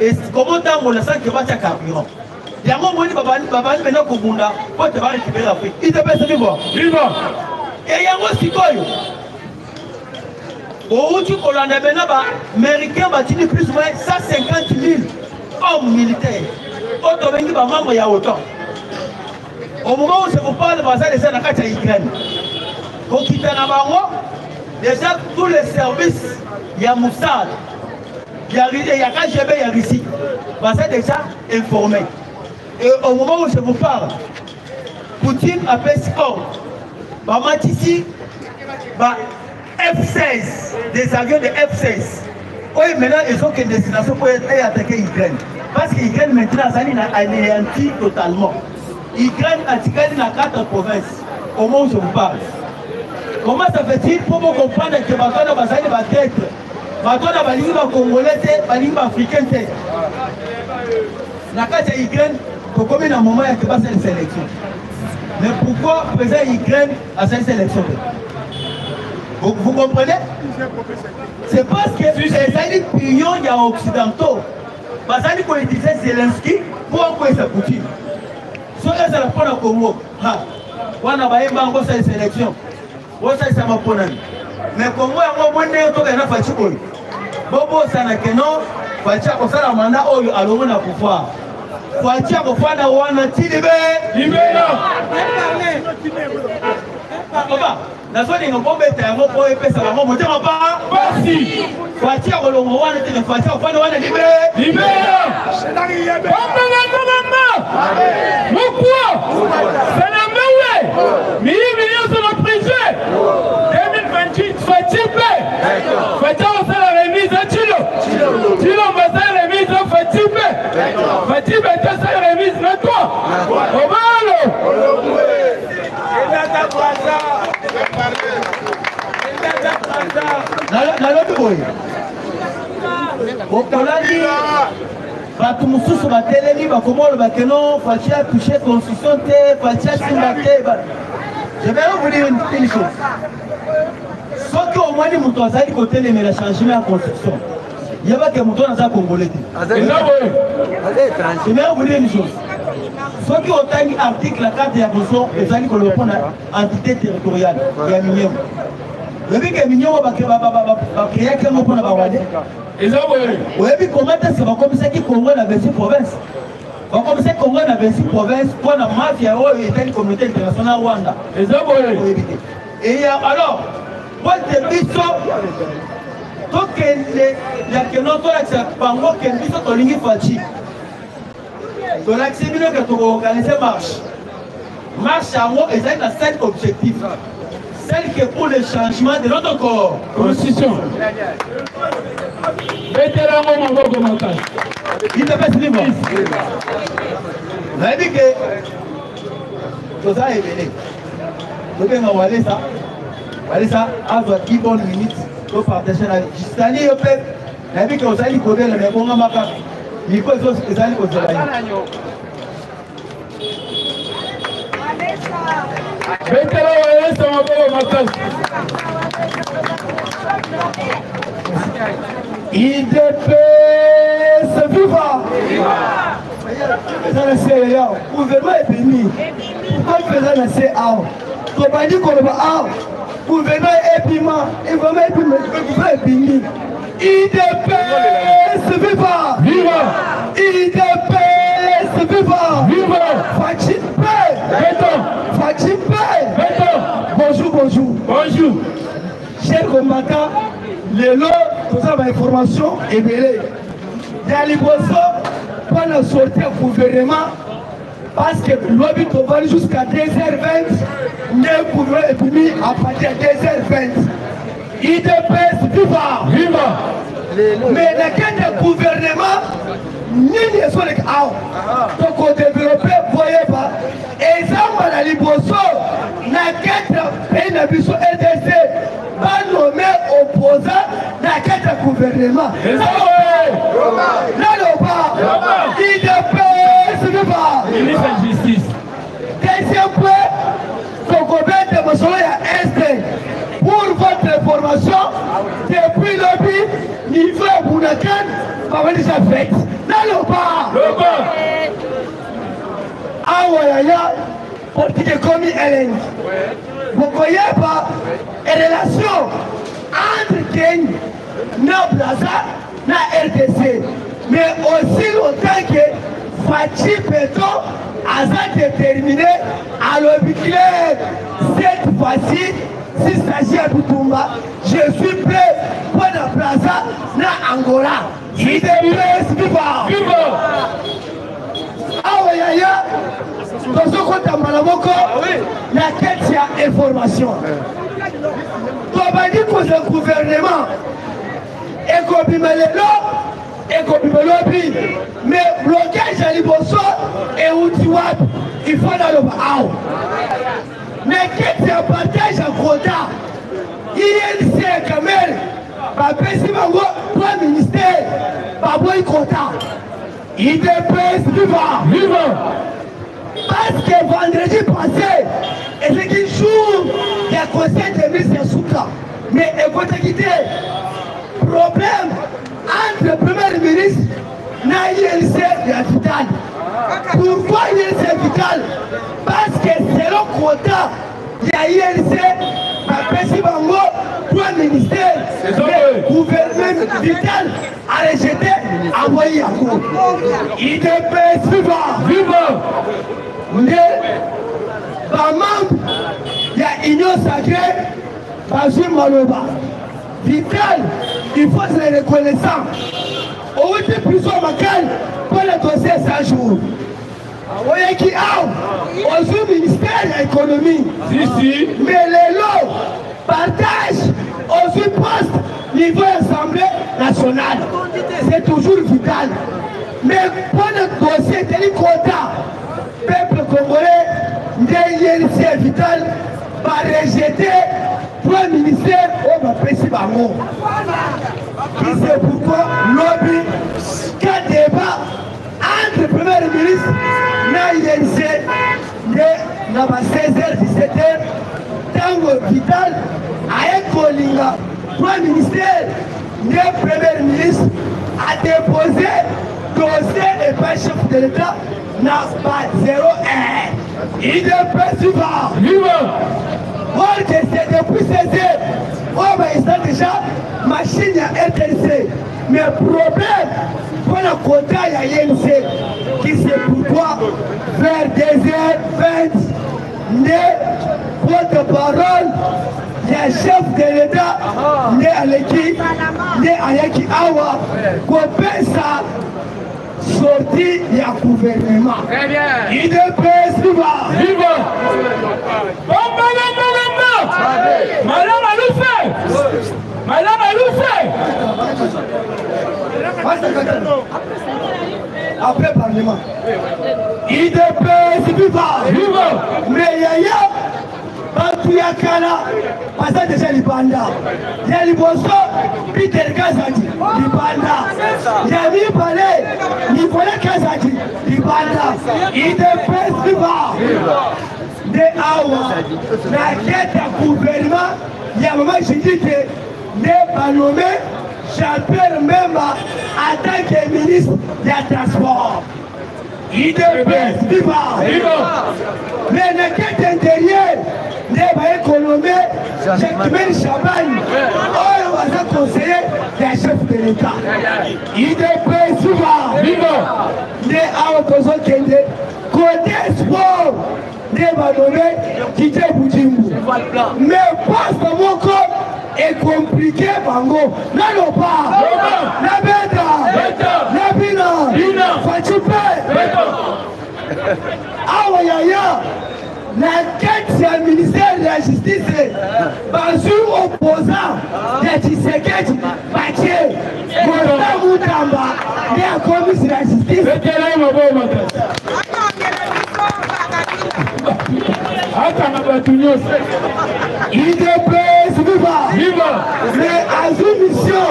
et comment ntango sans que batia carburant. Yango omoni babandi maintenant kobunda po ete barécupérer Afrique. Idps viva. Viva. E yango sikoyo outi kolanda maintenant ba-Américain batindi plus ou moins 150 000 hommes militaires oyo tobengi bamembre ya OTAN. Au moment où je vous parle, baza déjà na kati ya Ukraine. Kokita na bango déjà tous les services ya Mossad, ya KGB ya Russie baza déjà informés. Et au moment où je vous parle, Poutine apesi ordre bamatisi ba F-16, des avions de F-16 oyo maintenant ezokende destination mpo eattaquer Ukraine, parce que Ukraine maintenant azali na anéanti totalement. Ukraine atikali na 4 provinces au moment où je vous parle. Comment ça fait-il pour vous comprendre que bato wana bazali batraître, bato wana balingi bacongolais te, balingi baafricain te? Na kati ya Ukraine tokomi na moment ya ke basalisa élection. Mais pourquoi président Ukraine asalisa élection te? Vous comprenez? C'est parce que ezali pion ya occidentaux bazali koutiliser Zelensky mpo akweyisa Poutine. Soki ezala mpo na Congo, wana bayemba yango osalisa élection, osalisa maponami. Mais Congo yango omoni ndenge tokende na Fatshi oyo, bobosana ke non, Fatshi akosala mandat oyo alongo na pouvoir. Fatshi akofanda wana ti libe libela. Papa, nazolinga kobeta yango mpo epesa bango motema pa pasi. Fatshi akolongo wana te, Fatshi akofanda wana libe libela. Bambanga mokwa selembewe miyibi nyonso na prison 2028. Fatshi mpe Fatshi akosala remise Tshilo, Tshilombo asala remise Fatshi mpe Fatshi mpe asala remise na toi obalo. Nalobi boye, okolandi bato mosusu batelemi bakoma oloba ke non, Fatshi atouche constitution te, Fatshi asimba te. Je vais vous dire une chose: soki omoni moto azali kotelemela changement ya constitution, yebake moto wana aza congolais te. Je vais vous dire une chose: soki otangi article 4 ya constitution, ezali koloba mpona entité territoriale ya Minembwe. Oyebi ke Minembwe bacréaki yango mpona Barwandais? Eza boye. Oyebi comment est-ce bakomisaki Congo na 26 province? Bakomisa Congo na 26 provinces mpo na mafia oyo etali communauté internationale Rwanda. Eza boye. Oyebi te. Et alors, mpo ete biso tokende ya keno tolakisa bango ke biso tolingi Fatshi. Tolakisi bino ke tokoorganize marche. Marche yango ezali na seul objectif. Celle qui est pour le changement de notre corps. Constitution. Betela yango maboko makasi. Idps libre. Nayebi ke toza ebele. Tobenga Walesa. Walesa azwa 10 bonnes minutes to partager na jisali yo mpe nayebi ke ozali kobela me ebongama kaka miko ezali kozela yo. Betela Walesa maboko makasi. IDPS viva! Eza na se ya gouvernement ebimi. Pourquoi eza na se awa? Tobandi koloba awa gouvernement ebima, gouvernement ebima, gouvernement ebimi. IDPS viva! Viva! IDPS viva! Viva! Fatshi pe! Beton! Fatshi pe! Beton! Bonjour, bonjour. Bonjour. Chers combattants, lelo toza ba information ebele. Ya liboso mpo na sorti ya gouvernement parce que lobi tovandi jusqu'à 2h20 nde gouvernement ebimi à partir ya 2h20. Udps viva! Viva! Mais na kati ya gouvernement nini ezoleka awa tokodevelope boyeba eza mbala liboso na kati ya pays na biso rdc banome opposant na kati ya gouvernement. Naloba udps viva! Ministre ya justice. Deuxième point, tokobeta masolo ya est. Pour votre information, depuis lobi niveau ya Bunaken babandisa fete. Naloba awa yaya politike ekomi elengi. Bokoyeba relation entre Kenya na Brazza na RDC mais aussi longtemps que Fatshi Beton aza déterminé alobi clair cette fois-ci s'il s'agit ya bitumba je suis prêt mpo na Brazza na Angola. UDPS viva! Viva! Awa yaya tozokota mbala moko na kati ya information tobandi kozwa gouvernement ekobima lelo ekobima lobi mais blocage ya liboso euti wapi il faut naloba awa na kati ya partage ya quota inc ya kamere bapesi bango 3 ministère baboyi quota. Udps viva! Viva! Parce que vendredi passé ezalaki jour ya conseil des ministres ya suka mais ekotaki te problème entre premier ministre na INC ya vital. Pourquoi INC vital? Parce que selon quota ya INC bapesi bango trois ministères mais gouvernement vital a rejeté aboyi yango. UDPS viva! Viva! Nde bamembre ya union sacrée bazwi maloba vital il faut se reconnaissant owuti prison makali mpo na dossier 100 jours oyaki awa ozwi ministère ya économie si, si. Mais lelo partage ozwi poste niveau ya assemblée nationale c'est toujours vital mais mpo na dossier etali kota peuple congolais nde yenisi ya vital barejete trois ministère oyo bapesi bango. C'est pourquoi lobi ka débat entre premier ministre na INC nde na ba 16h 17h ntango vital aye kolinga trois ministère nde premier ministre adepose dossier epai chef de l'état na ba 01. UDPS viva! Viva! Or que c'est depuis 16h oyo bainstalle déjà machine ya ya rtnc mais problème mpo na kota ya inc qui c'est pourquoi vers 2h20 nde porte parole ya chef de l'état nde aleki nde ayaki awa kopesa sortie ya gouvernement. Udps viva! Viva! Bomba bomba bomba! Madame Alufe! Madame Alufe! Après parlement. Udps viva! Viva! Mais yaya bato ya kala baza deja libanda ya liboso peter kazadi libanda ya mibale nicolas kazadi libanda idps viva nde awa na kete ya gouvernement ya mama judite nde banome jean-pierre mbemba en tant que ministre ya transport. Udps viva! Viva! Mais na quête intérieure nde baye kolome Jacquemaine Shabani oyo aza conseiller ya chef de l'État. Udps viva! Viva! Nde awa tozokende côté sport nde banome Didier Budimbu. Mais poste moko ekomplike bango naloba nabeta nabina faci mpe awa yaya na kati ya ministère ya justice bazwi opposant ya tshisekedi batie constant mutamba nde akomisi na justice. Akanga bato nyonso. Udps viva! Viva! Mais azwi mission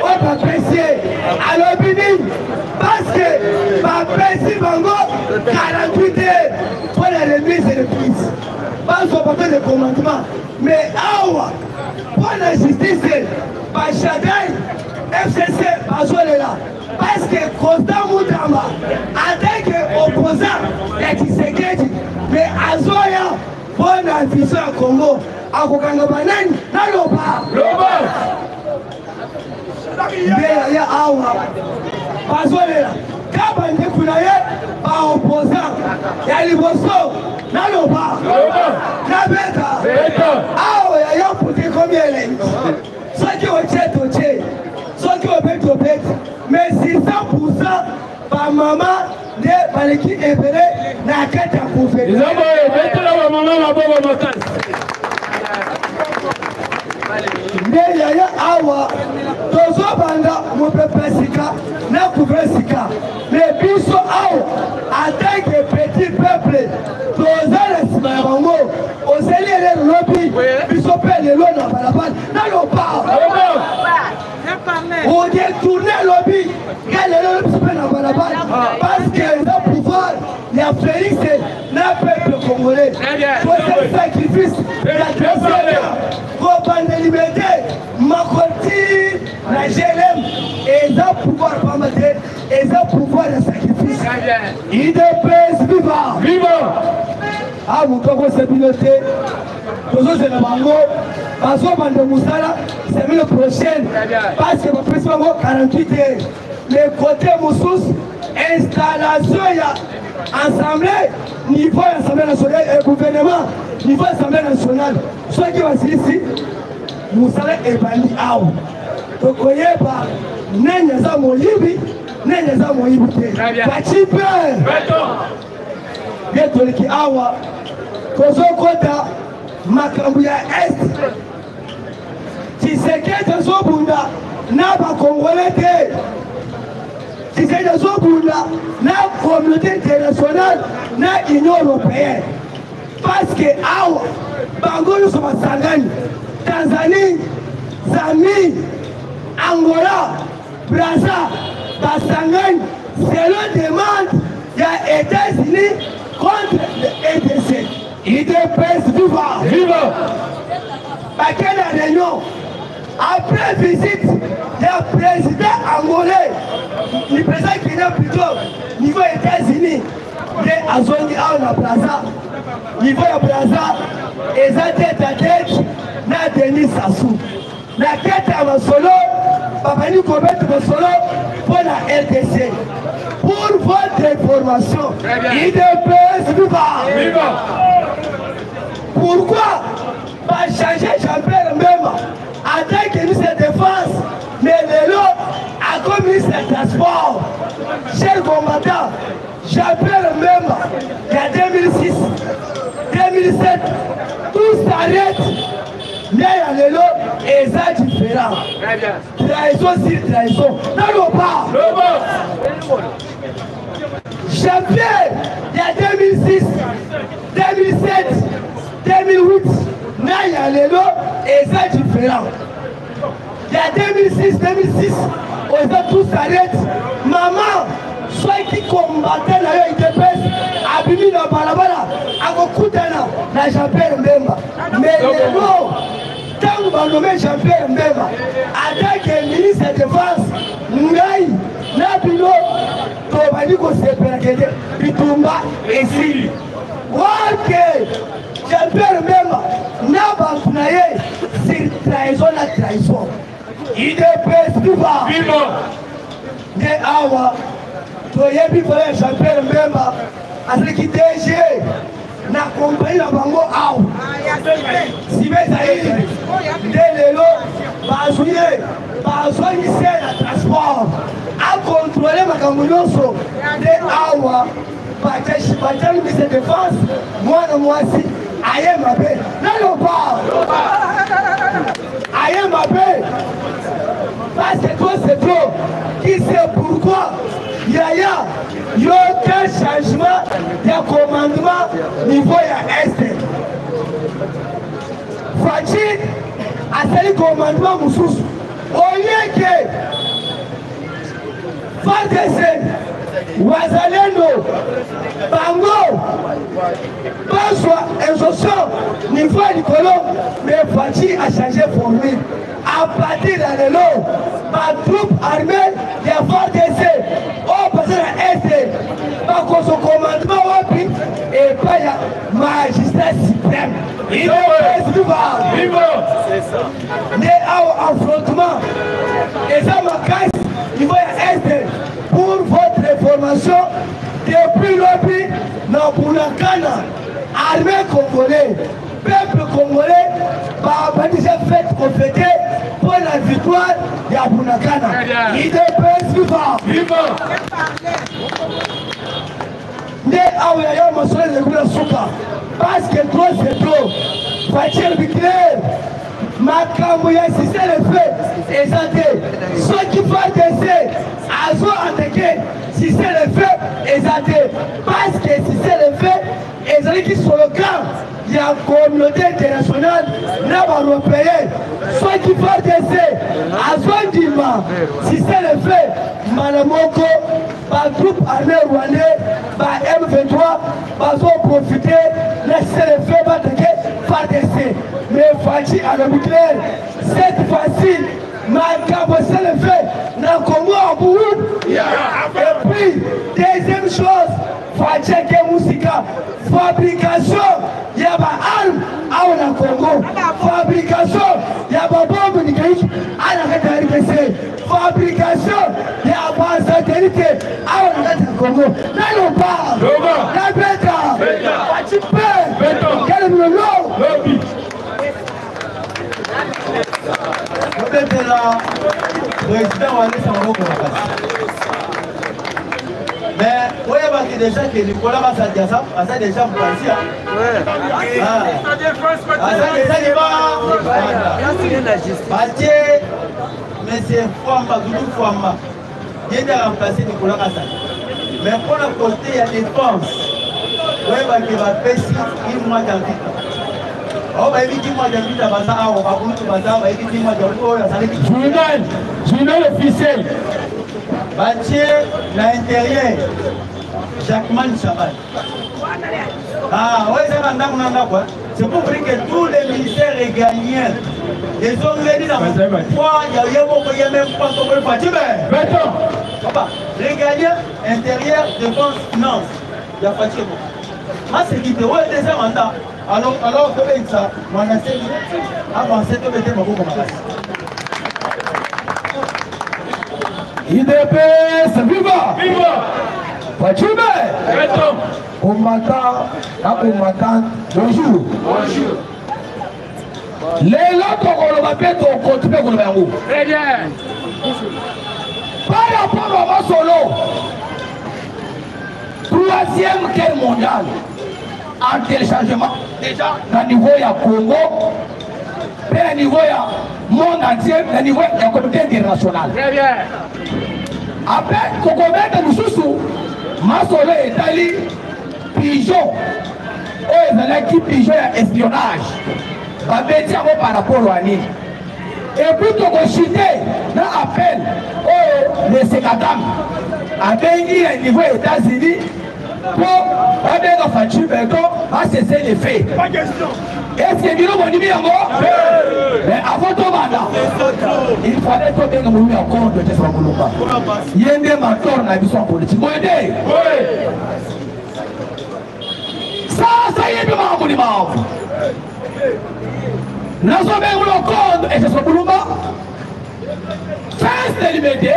oyo bapesi ye alobi nini? Parce que bapesi bango 48 heures mpo na remise de prise bazwa bato de commandement mais awa mpo na justice bashadai fcc bazolela Parce que Constant Mutamba, en tant qu'opposant ya Tshisekedi, mais azoya mpo na vision ya Congo, akokanga banani naloba loba nde yaya awa bazolela ka bandeko na ye baopposant ya liboso naloba nabeta awa yaya puti ekomi elengi soki otie totie soki obeti obeti mais 600 pourcent bamama nde baleki ebele na kati ya gouvernementbetela bamama maboko makasi nde yaya awa tozobanda mopepe sika na couvre sika mais biso awa en tant que petit peuple toza na nsima ya bango ozeli elelo lobi biso mpe lelo na balabala naloba odetourne lobi nga lelo biso mpe na balabala parce que eza pouvoir ya félix na peuple congolais kosala sacrifice ya 37 ans kobanda liberté makoti na glm eza pouvoir pamba te eza pouvoir ya sacrifice idps viva viva a moto akosa bino te tozozela bango bazobanda mosala semaine prochaine parce que bapesi bango 48 heures mais côté mosusu installation ya assemblée niveau ya assemblée nationale et gouvernement niveau ya assemblée nationale soki basilisi mosala ebandi awa tokoyeba nani aza moyibi nani aza moyibi te baci mpe nde toleki awa tozokota makambo ya est tshisekedi azobunda na bakongole te tshisekedi azobunda na communauté internationale na union européenne parce que awa bango nyonso basangani tanzanie zambie angola braza basangani selon demande ya états-unis contre le edc idps viva viva bakei na réunion après visite ya président angolais le président kenya plutôt niveau états-unis nde azongi awa na braza niveau ya braza eza tete à tete na denis sassou na kete ya masolo. babandi kobeta bosolo mpo na rdc. Pour votre information, UDPS viva! Viva! Pourquoi bachanger Jean-Pierre Mbemba en tant que ministre de défense, mais lelo akomi ministre ya transport? Cher combattant, Jean-Pierre Mbemba ya 2006 2007, tout s'arrête, nde ya lelo eza différent. Trahison sur trahison, naloba Jean-Pierre ya 2006 2007 2008 na ya lelo eza différent. Ya 2006 2006 oza tout s'arrête. Mama, soki combattant na yo UDPS abimi na balabala, akokutana na Jean-Pierre Mbemba. Mais lelo, ntango banome Jean-Pierre Mbemba atake ministre ya défense, ngai na bino tobandi kosepela kende bitumba esili. Wake Jean-Pierre Mbemba na bato na ye sur trahison na trahison. UDPS viva! Nde awa toyebi valeur ya Jean-Pierre Mbemba, azalaki DG na kompani na bango awa Sibe Zaire. Nde lelo bazwi ye, bazwangisi ye na transport, akontrole makambo nyonso. Nde awa batiali ministre défense mwana mwasi aye mabe, naloba aye mabe parce que trop c'est trop. Qui sait pourquoi? Yaya, yoka changement ya commandement niveau ya Est. Fatshi asali commandement mosusu oyeke FARDC, wazalendo bango bazwa injonction niveau ya likolo, mais Fatshi a changé formule. À partir ya lelo, batroupe armée ya FARDC oyo baza na Est bakozwa commandement wapi? Epai ya magistrat suprême. UDPS viva! Nde awa affrontement eza makasi niveau ya Est. Pour votre information, depuis lobi na Bunakana, armée congolais, peuple congolais babandisa fête, kofete mpo na victoire ya Bunakana. UDPS viva! Nde awa ya masolo ezali na suka, parce que trop c'est trop. Fatshi clair, makambo ya cessez-le-feu eza te. Soki FARDC azo attaquer, cessez-le-feu eza te, parce que cessez-le-feu ezalaki slogan ya communauté internationale na baeuropéen. Soki FARDC azondima cessez-le-feu, mbala moko batroupe armée rwandais ba M23 bazoprofite na cessez-le-feu, baattaquer FARDC. Mais Fatshi alobi clair, cette fois-ci makambo cessez-le-feu na Congo abu. Et puis deuxième chose, Fatshi ake musika, fabrication ya baarme awa na Congo, fabrication ya babombe nucléaire awa na kati ya RDC, fabrication ya basatellite awa na kati ya Congo. Naloba nabeta, Fatshi mpe kele bilolo. Tobetela président Walesa maboko makasi. Mais oyebaki déjà ke Nicolas Masadi aza déjà mopanzi, aza déjà liba. Batie monsieur Fwamba, Doudou Fwamba, ye nde aremplace Nicolas Masadi. Mais mpona côté ya défense, oyebaki bapesi Kimwa Diangienda. Oyo bayebi Kimwa Diangienda baza awa, bakulutu baza, bayebi Kimwa Diangienda oyo azalaki journal officiel. Batie na intérieur Jacquemin Chaban. Ah, oyo eza na ndako na ndako. C'est pour dire que tous les ministères régaliens ezongeli na poids ya ye moko, ye même pas sokoli Fatshi. Papa, régalien, intérieur, défense, finance ya Fatshi moko masekite oyo deuxième mandat. Alors tobengisa mwana seni avance, tobete maboko makasi. Udps viva! Viva! Fatshi Beton! Combattant na combattante, bonjour. Bonjour. Lelo tokoloba mpe tokontinue koloba yango. Très bien. Par rapport à masolo, troisième guerre mondiale en téléchargement déjà na niveau ya Congo mpe na niveau ya monde entier, na niveau ya communauté internationale. Très bien. Après tokobeta lisusu masolo etali pigeon oyo ezalaki pigeon ya espionnage, babeti yango par rapport ya nini? Et puis tokochite na appel oyo monsieur Kagame abengi na niveau ya États-Unis mpo babenga Fatshi Beton basese le fait. Est-ce que bino bondimi yango? Mais avant tobanda, il fallait tobenga molumi ya kondo Jesu Mulumba, ye nde mentor na biso ya politique. Boye te? Sasa yebi makambo ni makambo nazobenga lokondo Jesu Mulumba, fils de Limete,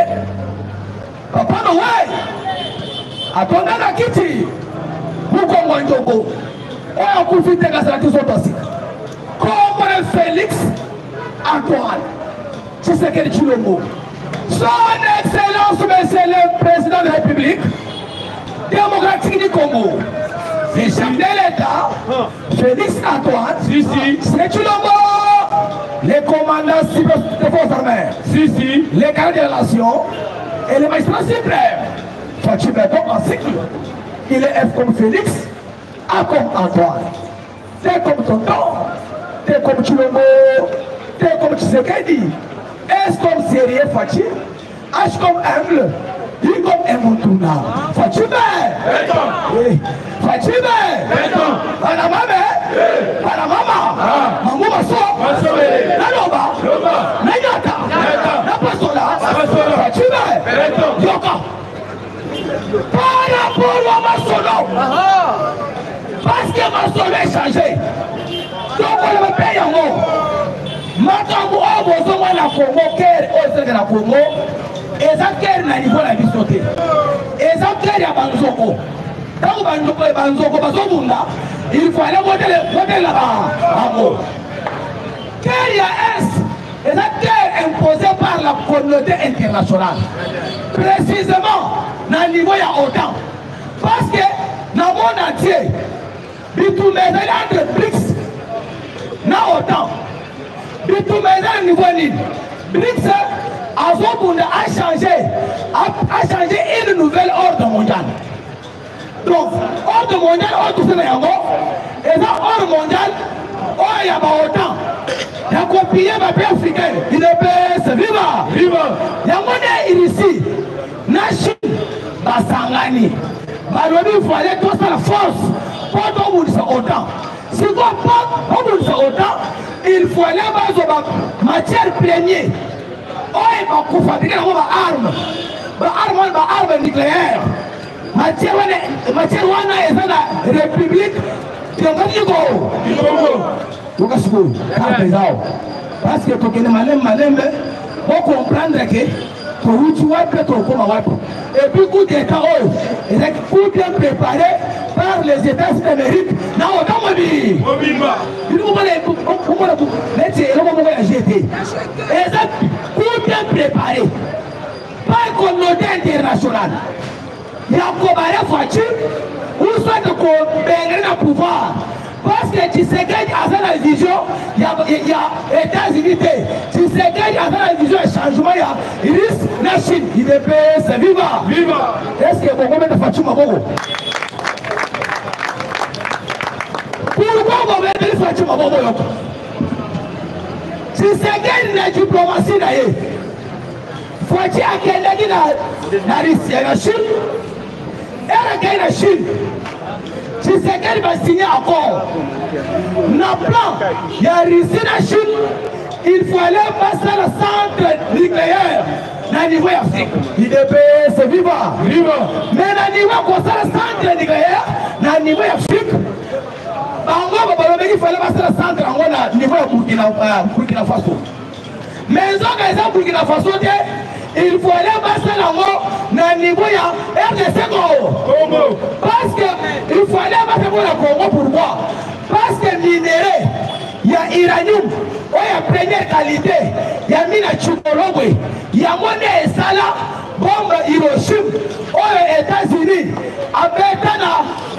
papa Noel atonda na kiti mukongo njogo oyo akufi te kasi alaki nzoto ya sika. Kombo na Félix Antoine Tshisekedi Tshilombo, son excellence monsieur le président de la République démocratique du Congo, le chef de l'État Félix Antoine Tshisekedi Tshilombo, les commandants des forces armées, les gardiens de la nation et les magistrats suprêmes. Fatshi Beton en cycle. Il est F comme Félix, A comme Antoine, T comme Tonton, T comme Tshilombo, T comme Tshisekedi, S comme Sérieux Fatshi, H comme Humble, I comme Emontuna. Fatshi Beton. Oui. Fatshi Beton. Bana mame. Bana mama. Mangu maso. Naloba. Nanyata. Napasola. Fatshi Beton. Yoka. Par rapport à masolo, parce que masolo est changé, tokoloba mpe yango makambo oyo bozomona na Congo, kere oyo esalaka na Congo eza kere na niveau na biso te, eza kere ya banzoko. Ntango banzoko bazobunda, il faut aller kotelela bango. Kere ya est eza guerre imposée par la communauté internationale, précisément na niveau ya OTAN, parce que na monde entier bitumba ezali entre BRICS na OTAN. Bitumba eza na niveau nini? BRICS azobunda a changé une nouvelle ordre mondial. Donc ordre mondial oyo tosala yango eza ordre mondial oyo ya baOTAN ya kopiller bapays africain. UDPS viva! Viva! Yango nde Russie na Chine basangani, balobi fallait tosala force mpo tobundisa OTAN. Sikoyo mpo babundisa OTAN, il fallait bazwa bamatière première oyo bakofabriquer yango baarme, baarme wana, baarme nucléaire. Matière wana, matière wana eza na République démocratique Congo. Yoka sikoyo carte eza awa, parce que tokende malembe malembe, bocomprendre ke towuti wapi mpe tokóma wapi. Et puis coup d'état oyo ezalaki coup bien préparé par les États-Unis d'Amérique na OTAN mobi mobimba. Bino komona neti eloko moko ya gt, eza coup bien préparé par communauté internationale ya kobaya Fatshi ou soit kobengana na pouvoir, parce que Tshisekedi aza na vision ya États-Unis te. Tshisekedi aza na vision ya changement ya Russie na Chine. UDPS viva! Viva! Est ce que bokometa Fatshi maboko? Pourquoi bobeteli Fatshi maboko? Yoka, Tshisekedi na diplomatie na ye, Fatshi akendaki na Russie, na Chine. Ere akei na Chine, Tshisekedi basigné accord na plan ya Russie na Chine. Il fallait basala centre nucléaire na niveau ya Afrique. UDPS viva! Viva! Mais na niveau ya kosala centre nucléaire na niveau ya Afrique, bango balobaki fallait basala centre yango na niveau ya Burkina Faso. Mais nzoka eza Burkina Faso te, il faut aller basala yango na niveau ya RDC Congo. Parce que il faut aller basala yango na Congo, pourquoi? Parce que minerai ya uranium oyo ya première qualité ya mina Tshikolobwe, yango nde esala bombe Hiroshima oyo États-Unis abeta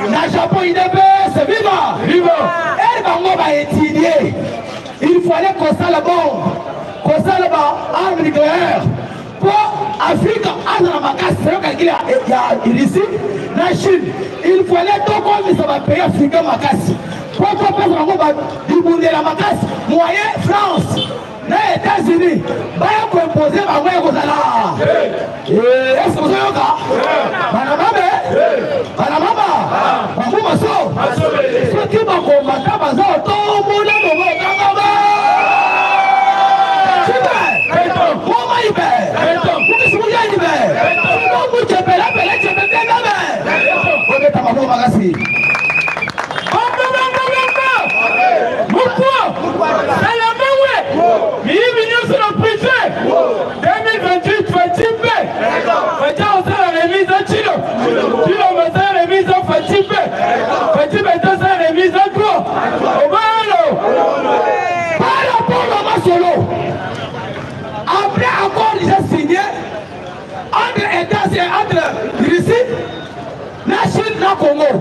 na Japon. UDPS viva viva. Ere bango ba étudier, il fallait kosala bombe, kosala ba arme nucléaire mpo Afrika azala makasi. Selon calcul ya Russie na Chine, il fallait tokomisa bapays africain makasi mpo topesa bango bibundela makasi, moyen France na États-Unis baya koimpose bango ya kozala. Ese bozoyoka bana mabe, bana mama bango maso, soki bakombata baza otomona bongo okangama koma ibe ukisimuyanyibe omucepelapele cepepengame obeta maboko makasi. Miyibi nyonso na prison 2028, Fatshi mpe Fatshi akosala remise a Tshilo, Tshilombo asala remise a Fatshi mpe Fatshi mpe tosala remise a 3 obalo. Par rapport à masolo, après accord déjà signé entre États-Unis, entre Russie na Chine na Congo,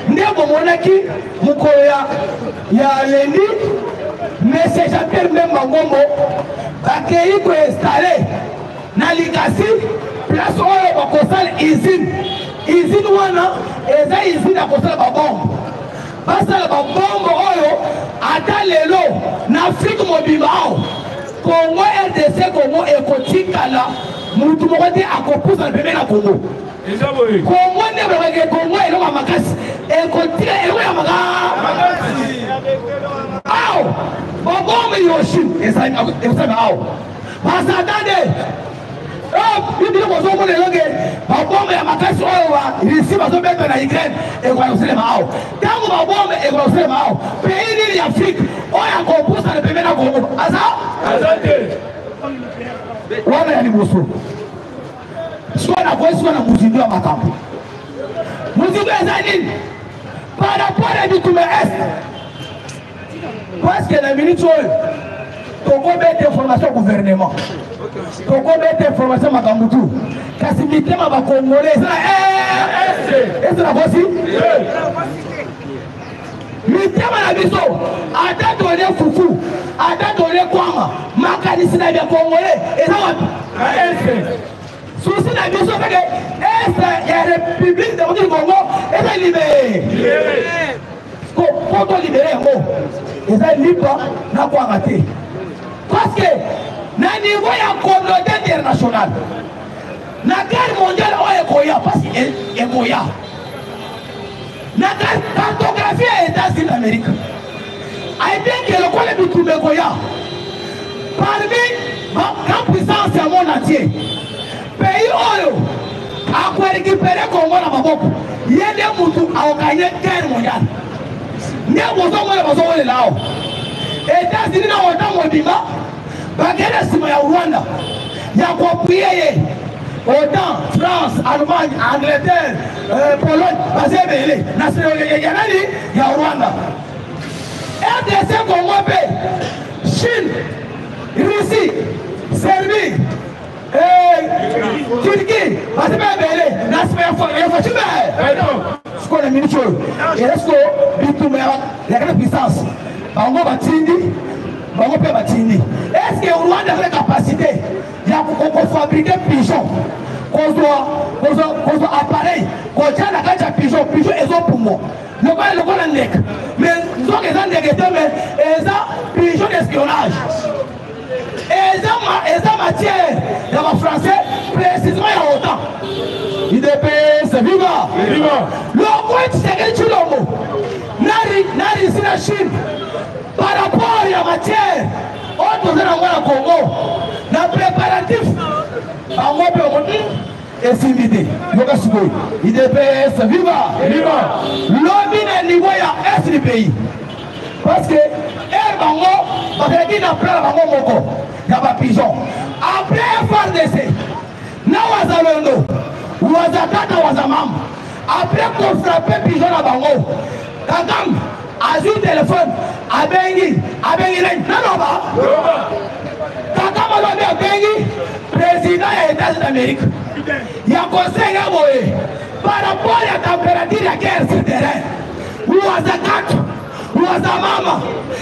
nde bomonaki mokolo ya lundi, monsieur Jean-Pierre Mbemba Ngombo bakei koinstalle na Likasi, place oyo bakosala usine. Usine wana eza usine ya kosala babombe, basala babombe oyo ata lelo na Afrique mobimba awa, Congo RDC Congo ekotikala mutu moko te akopusana pembeni na Congo. Congo nde balobaki Congo eloko ya makasi, ekotika eloko ya makasi awa. Babombe Hiroshima esalema awa, basata nde bibili bozomona elonge babombe ya makasi oyo ba Russie bazobeta na Ukraine ekoka kosalema awa. Ntango babombe ekoka kosalema awa, pays nini ya Afrique oyo akopusana pembeni na Congo? Aza te. Wana ya liboso. Sikoyo nakoki sikoyo na mozindo ya makambo. Mozindo eza nini par rapport ya bitumba est? Parce que na minute oyo tokobeta information gouvernement, tokobeta information makambo tu, kasi mitema bakongole eza na ese na kosi mitema na biso. Ata tolie fufu, ata tolie kwanga, makanisi na bya kongole eza wapi? Susi na biso kake este ya République démocratique du Congo eza libéré. Po tolibere yango eza lipa na kwanga te, parce que na niveau ya communauté internationale, na guerre mondiale oyo ekoya, parce que ekoya, na cartographie ya États-Unis d'Amérique ayebeke lokola bitumba ekoya parmi bagrand puissance ya monde entier, pays oyo akorécupere Congo na maboko, ye nde mutu akokanye guerre mondiale. Nde bozomona bazowelela awa, États-Unis na OTAN mobimba bakei na nsima ya Rwanda ya koappuye ye. OTAN, France, Allemagne, Angleterre, Pologne, baza ebele na nsima ya nani? Ya Rwanda. RDC Congo mpe Chine, Russie, Serbie, Turquie baza mpe ebele na nsima ya Fatshi. Sikoyo na minute oyo eza sikoyo bitumba ya grande puissance, bango batindi, bango mpe batindi. Est ce que Rwanda azali capacité ya kofabrike pigeon, kozwa appareil kotia na kati ya pigeon, pigeon ezopumbwa lokola ndeke, mais nzoka eza ndeke te, mais eza pigeon d'espionnage, eza matière ya bafrançais, précisément ya OTAN. UDPS viva! Lokwe Tshisekedi Tshilombo na Russie na Chine par rapport ya matière oyo toza nango na Congo na préparatif, bango mpe omoni esimbi te. Yoka sikoyo, UDPS viva! Lobi na niveau ya est du pays, parce que ere Bango bazalaki na plan na bango moko ya bapigeon. Après FARDC na wazalondo, wazatata, wazamama, après kofrappe pigeon na bango, Kagame azwi telefone, abengi abengi nani? Naloba Kagame alobi, abengi président ya États-Unis d'Amérique ya kosenga boye par rapport ya température ya guerre sur terrain, wazakatu, wazamama,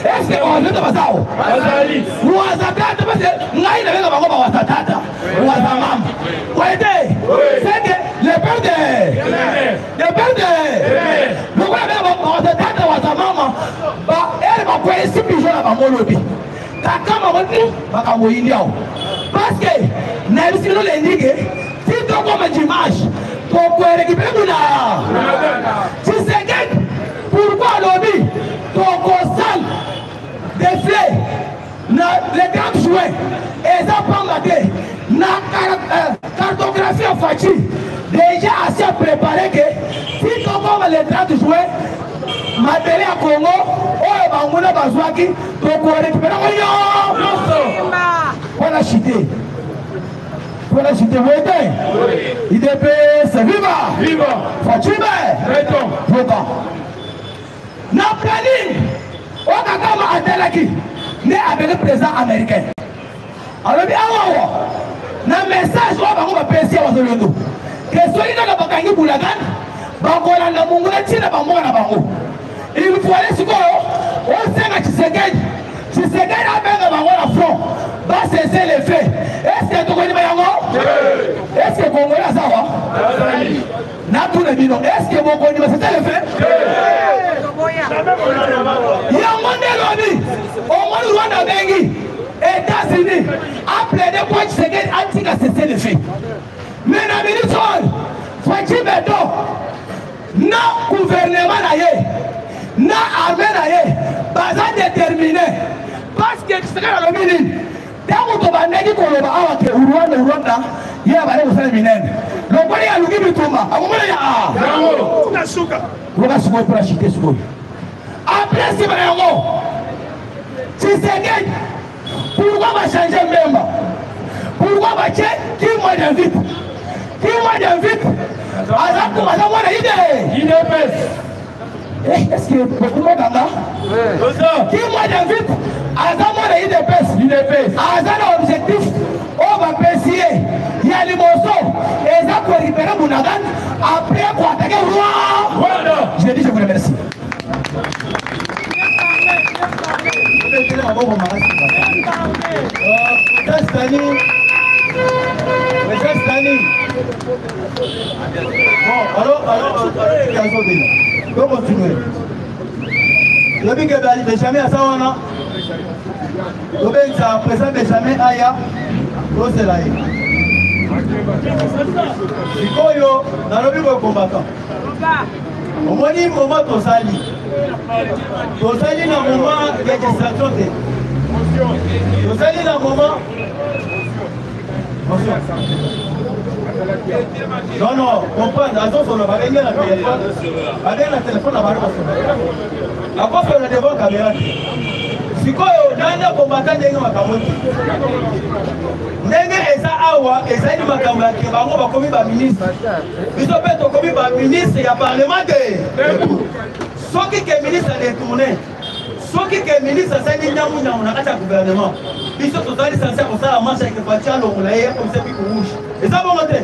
eske bawazata bazao wazatata? Parce ngai nabenga bango bawazatata, wazamama boye te. C'est que le père de le père de lokola benga bawazatata, wazamama, ere bakweyisi pigeon na bango, lobi kaka bango makambo oyindi awo, parce que nayebisi bino lendike ti tokoma dimanche tokorécupérer kuna Tshisekedi. Pourquoi alobi tokosala défilé na le 30 juin? Eza pamba te. Na cartographie ya Fatshi déjà asi apréparé ke ti tokoma le 30 juin, mabele ya Congo oyo banguna bazwaki, tokorécupérer ngo nyonso. Mpona chite, mpona chite boye te. UDPS viva! Fatshi Béton! Yoka, na planning oyo Kagame atalaki nde abenge président américain, alobi awawa na message oyo bango bapesi ya bazolondo ke soki kaka bakangi Bunagana, bakolanda monguna ntina bamboka na bango. Il faut aller sikoyo osenga Tshisekedi, Tshisekedi abenga bango na front, bacessez le feu. Est ce que tokondima yango? Est ce que Congolais aza wa natuna bino, est ce que bokondima cessez le feu yango? Nde lobi omoni Rwanda abengi États-Unis, aplaide po Tshisekedi atika cessez le feu. Mais na minute oyo, Fatshi Béton na gouvernement na ye na armée na ye baza déterminé, parce que Tshisekedi alobi nini? Ntango tobandaki koloba awa ke Rwanda, Rwanda ye abandi kosala minene, lokola ye aluki bitumba, akomona ya loka sikoyo mpona chite sikoyo. Après, nsima na yango, Tshisekedi, pourquoi bachange Mbemba? Pourquoi batie Kimwa Dianvite? Kimwa Dianvite aza mwana UDPS. Est ce que bokumokanga Kimwa Dianvite aza mwana UDPS? Aza na objectif oyo bapesi ye ya liboso, eza korécupérer Bunagana, après koattaquer Rwanda. Je dis, je vous remercie. Maboko makasi. Président Stani, président Stani. Bon, alors, azobela, tocontinue. Lobi ke Benjamin aza wana, tobengisa président Benjamin aya, tozela ye. Sikoyo nalobi boye, combattant, omoni moment tozali na moment ya distraction te, tozali na moment. Non, non, comprendre, azosolola, babengi na téléphone, babengi na téléphone na bano, basolola, akosolola devant caméra te. Sikoyo nani akombata ndenge makambo te, ndenge eza awa, ezali makambo ya ke bango bakomi baministre, biso mpe tokomi baministre ya parlement te. Soki ke ministre adétourne, soki ke ministre asali nyangunyangu na kati ya gouvernement, biso tozali censé kosala marche ya ke Fatshi alongola ye, akomisa piku rouge. Eza bongo te.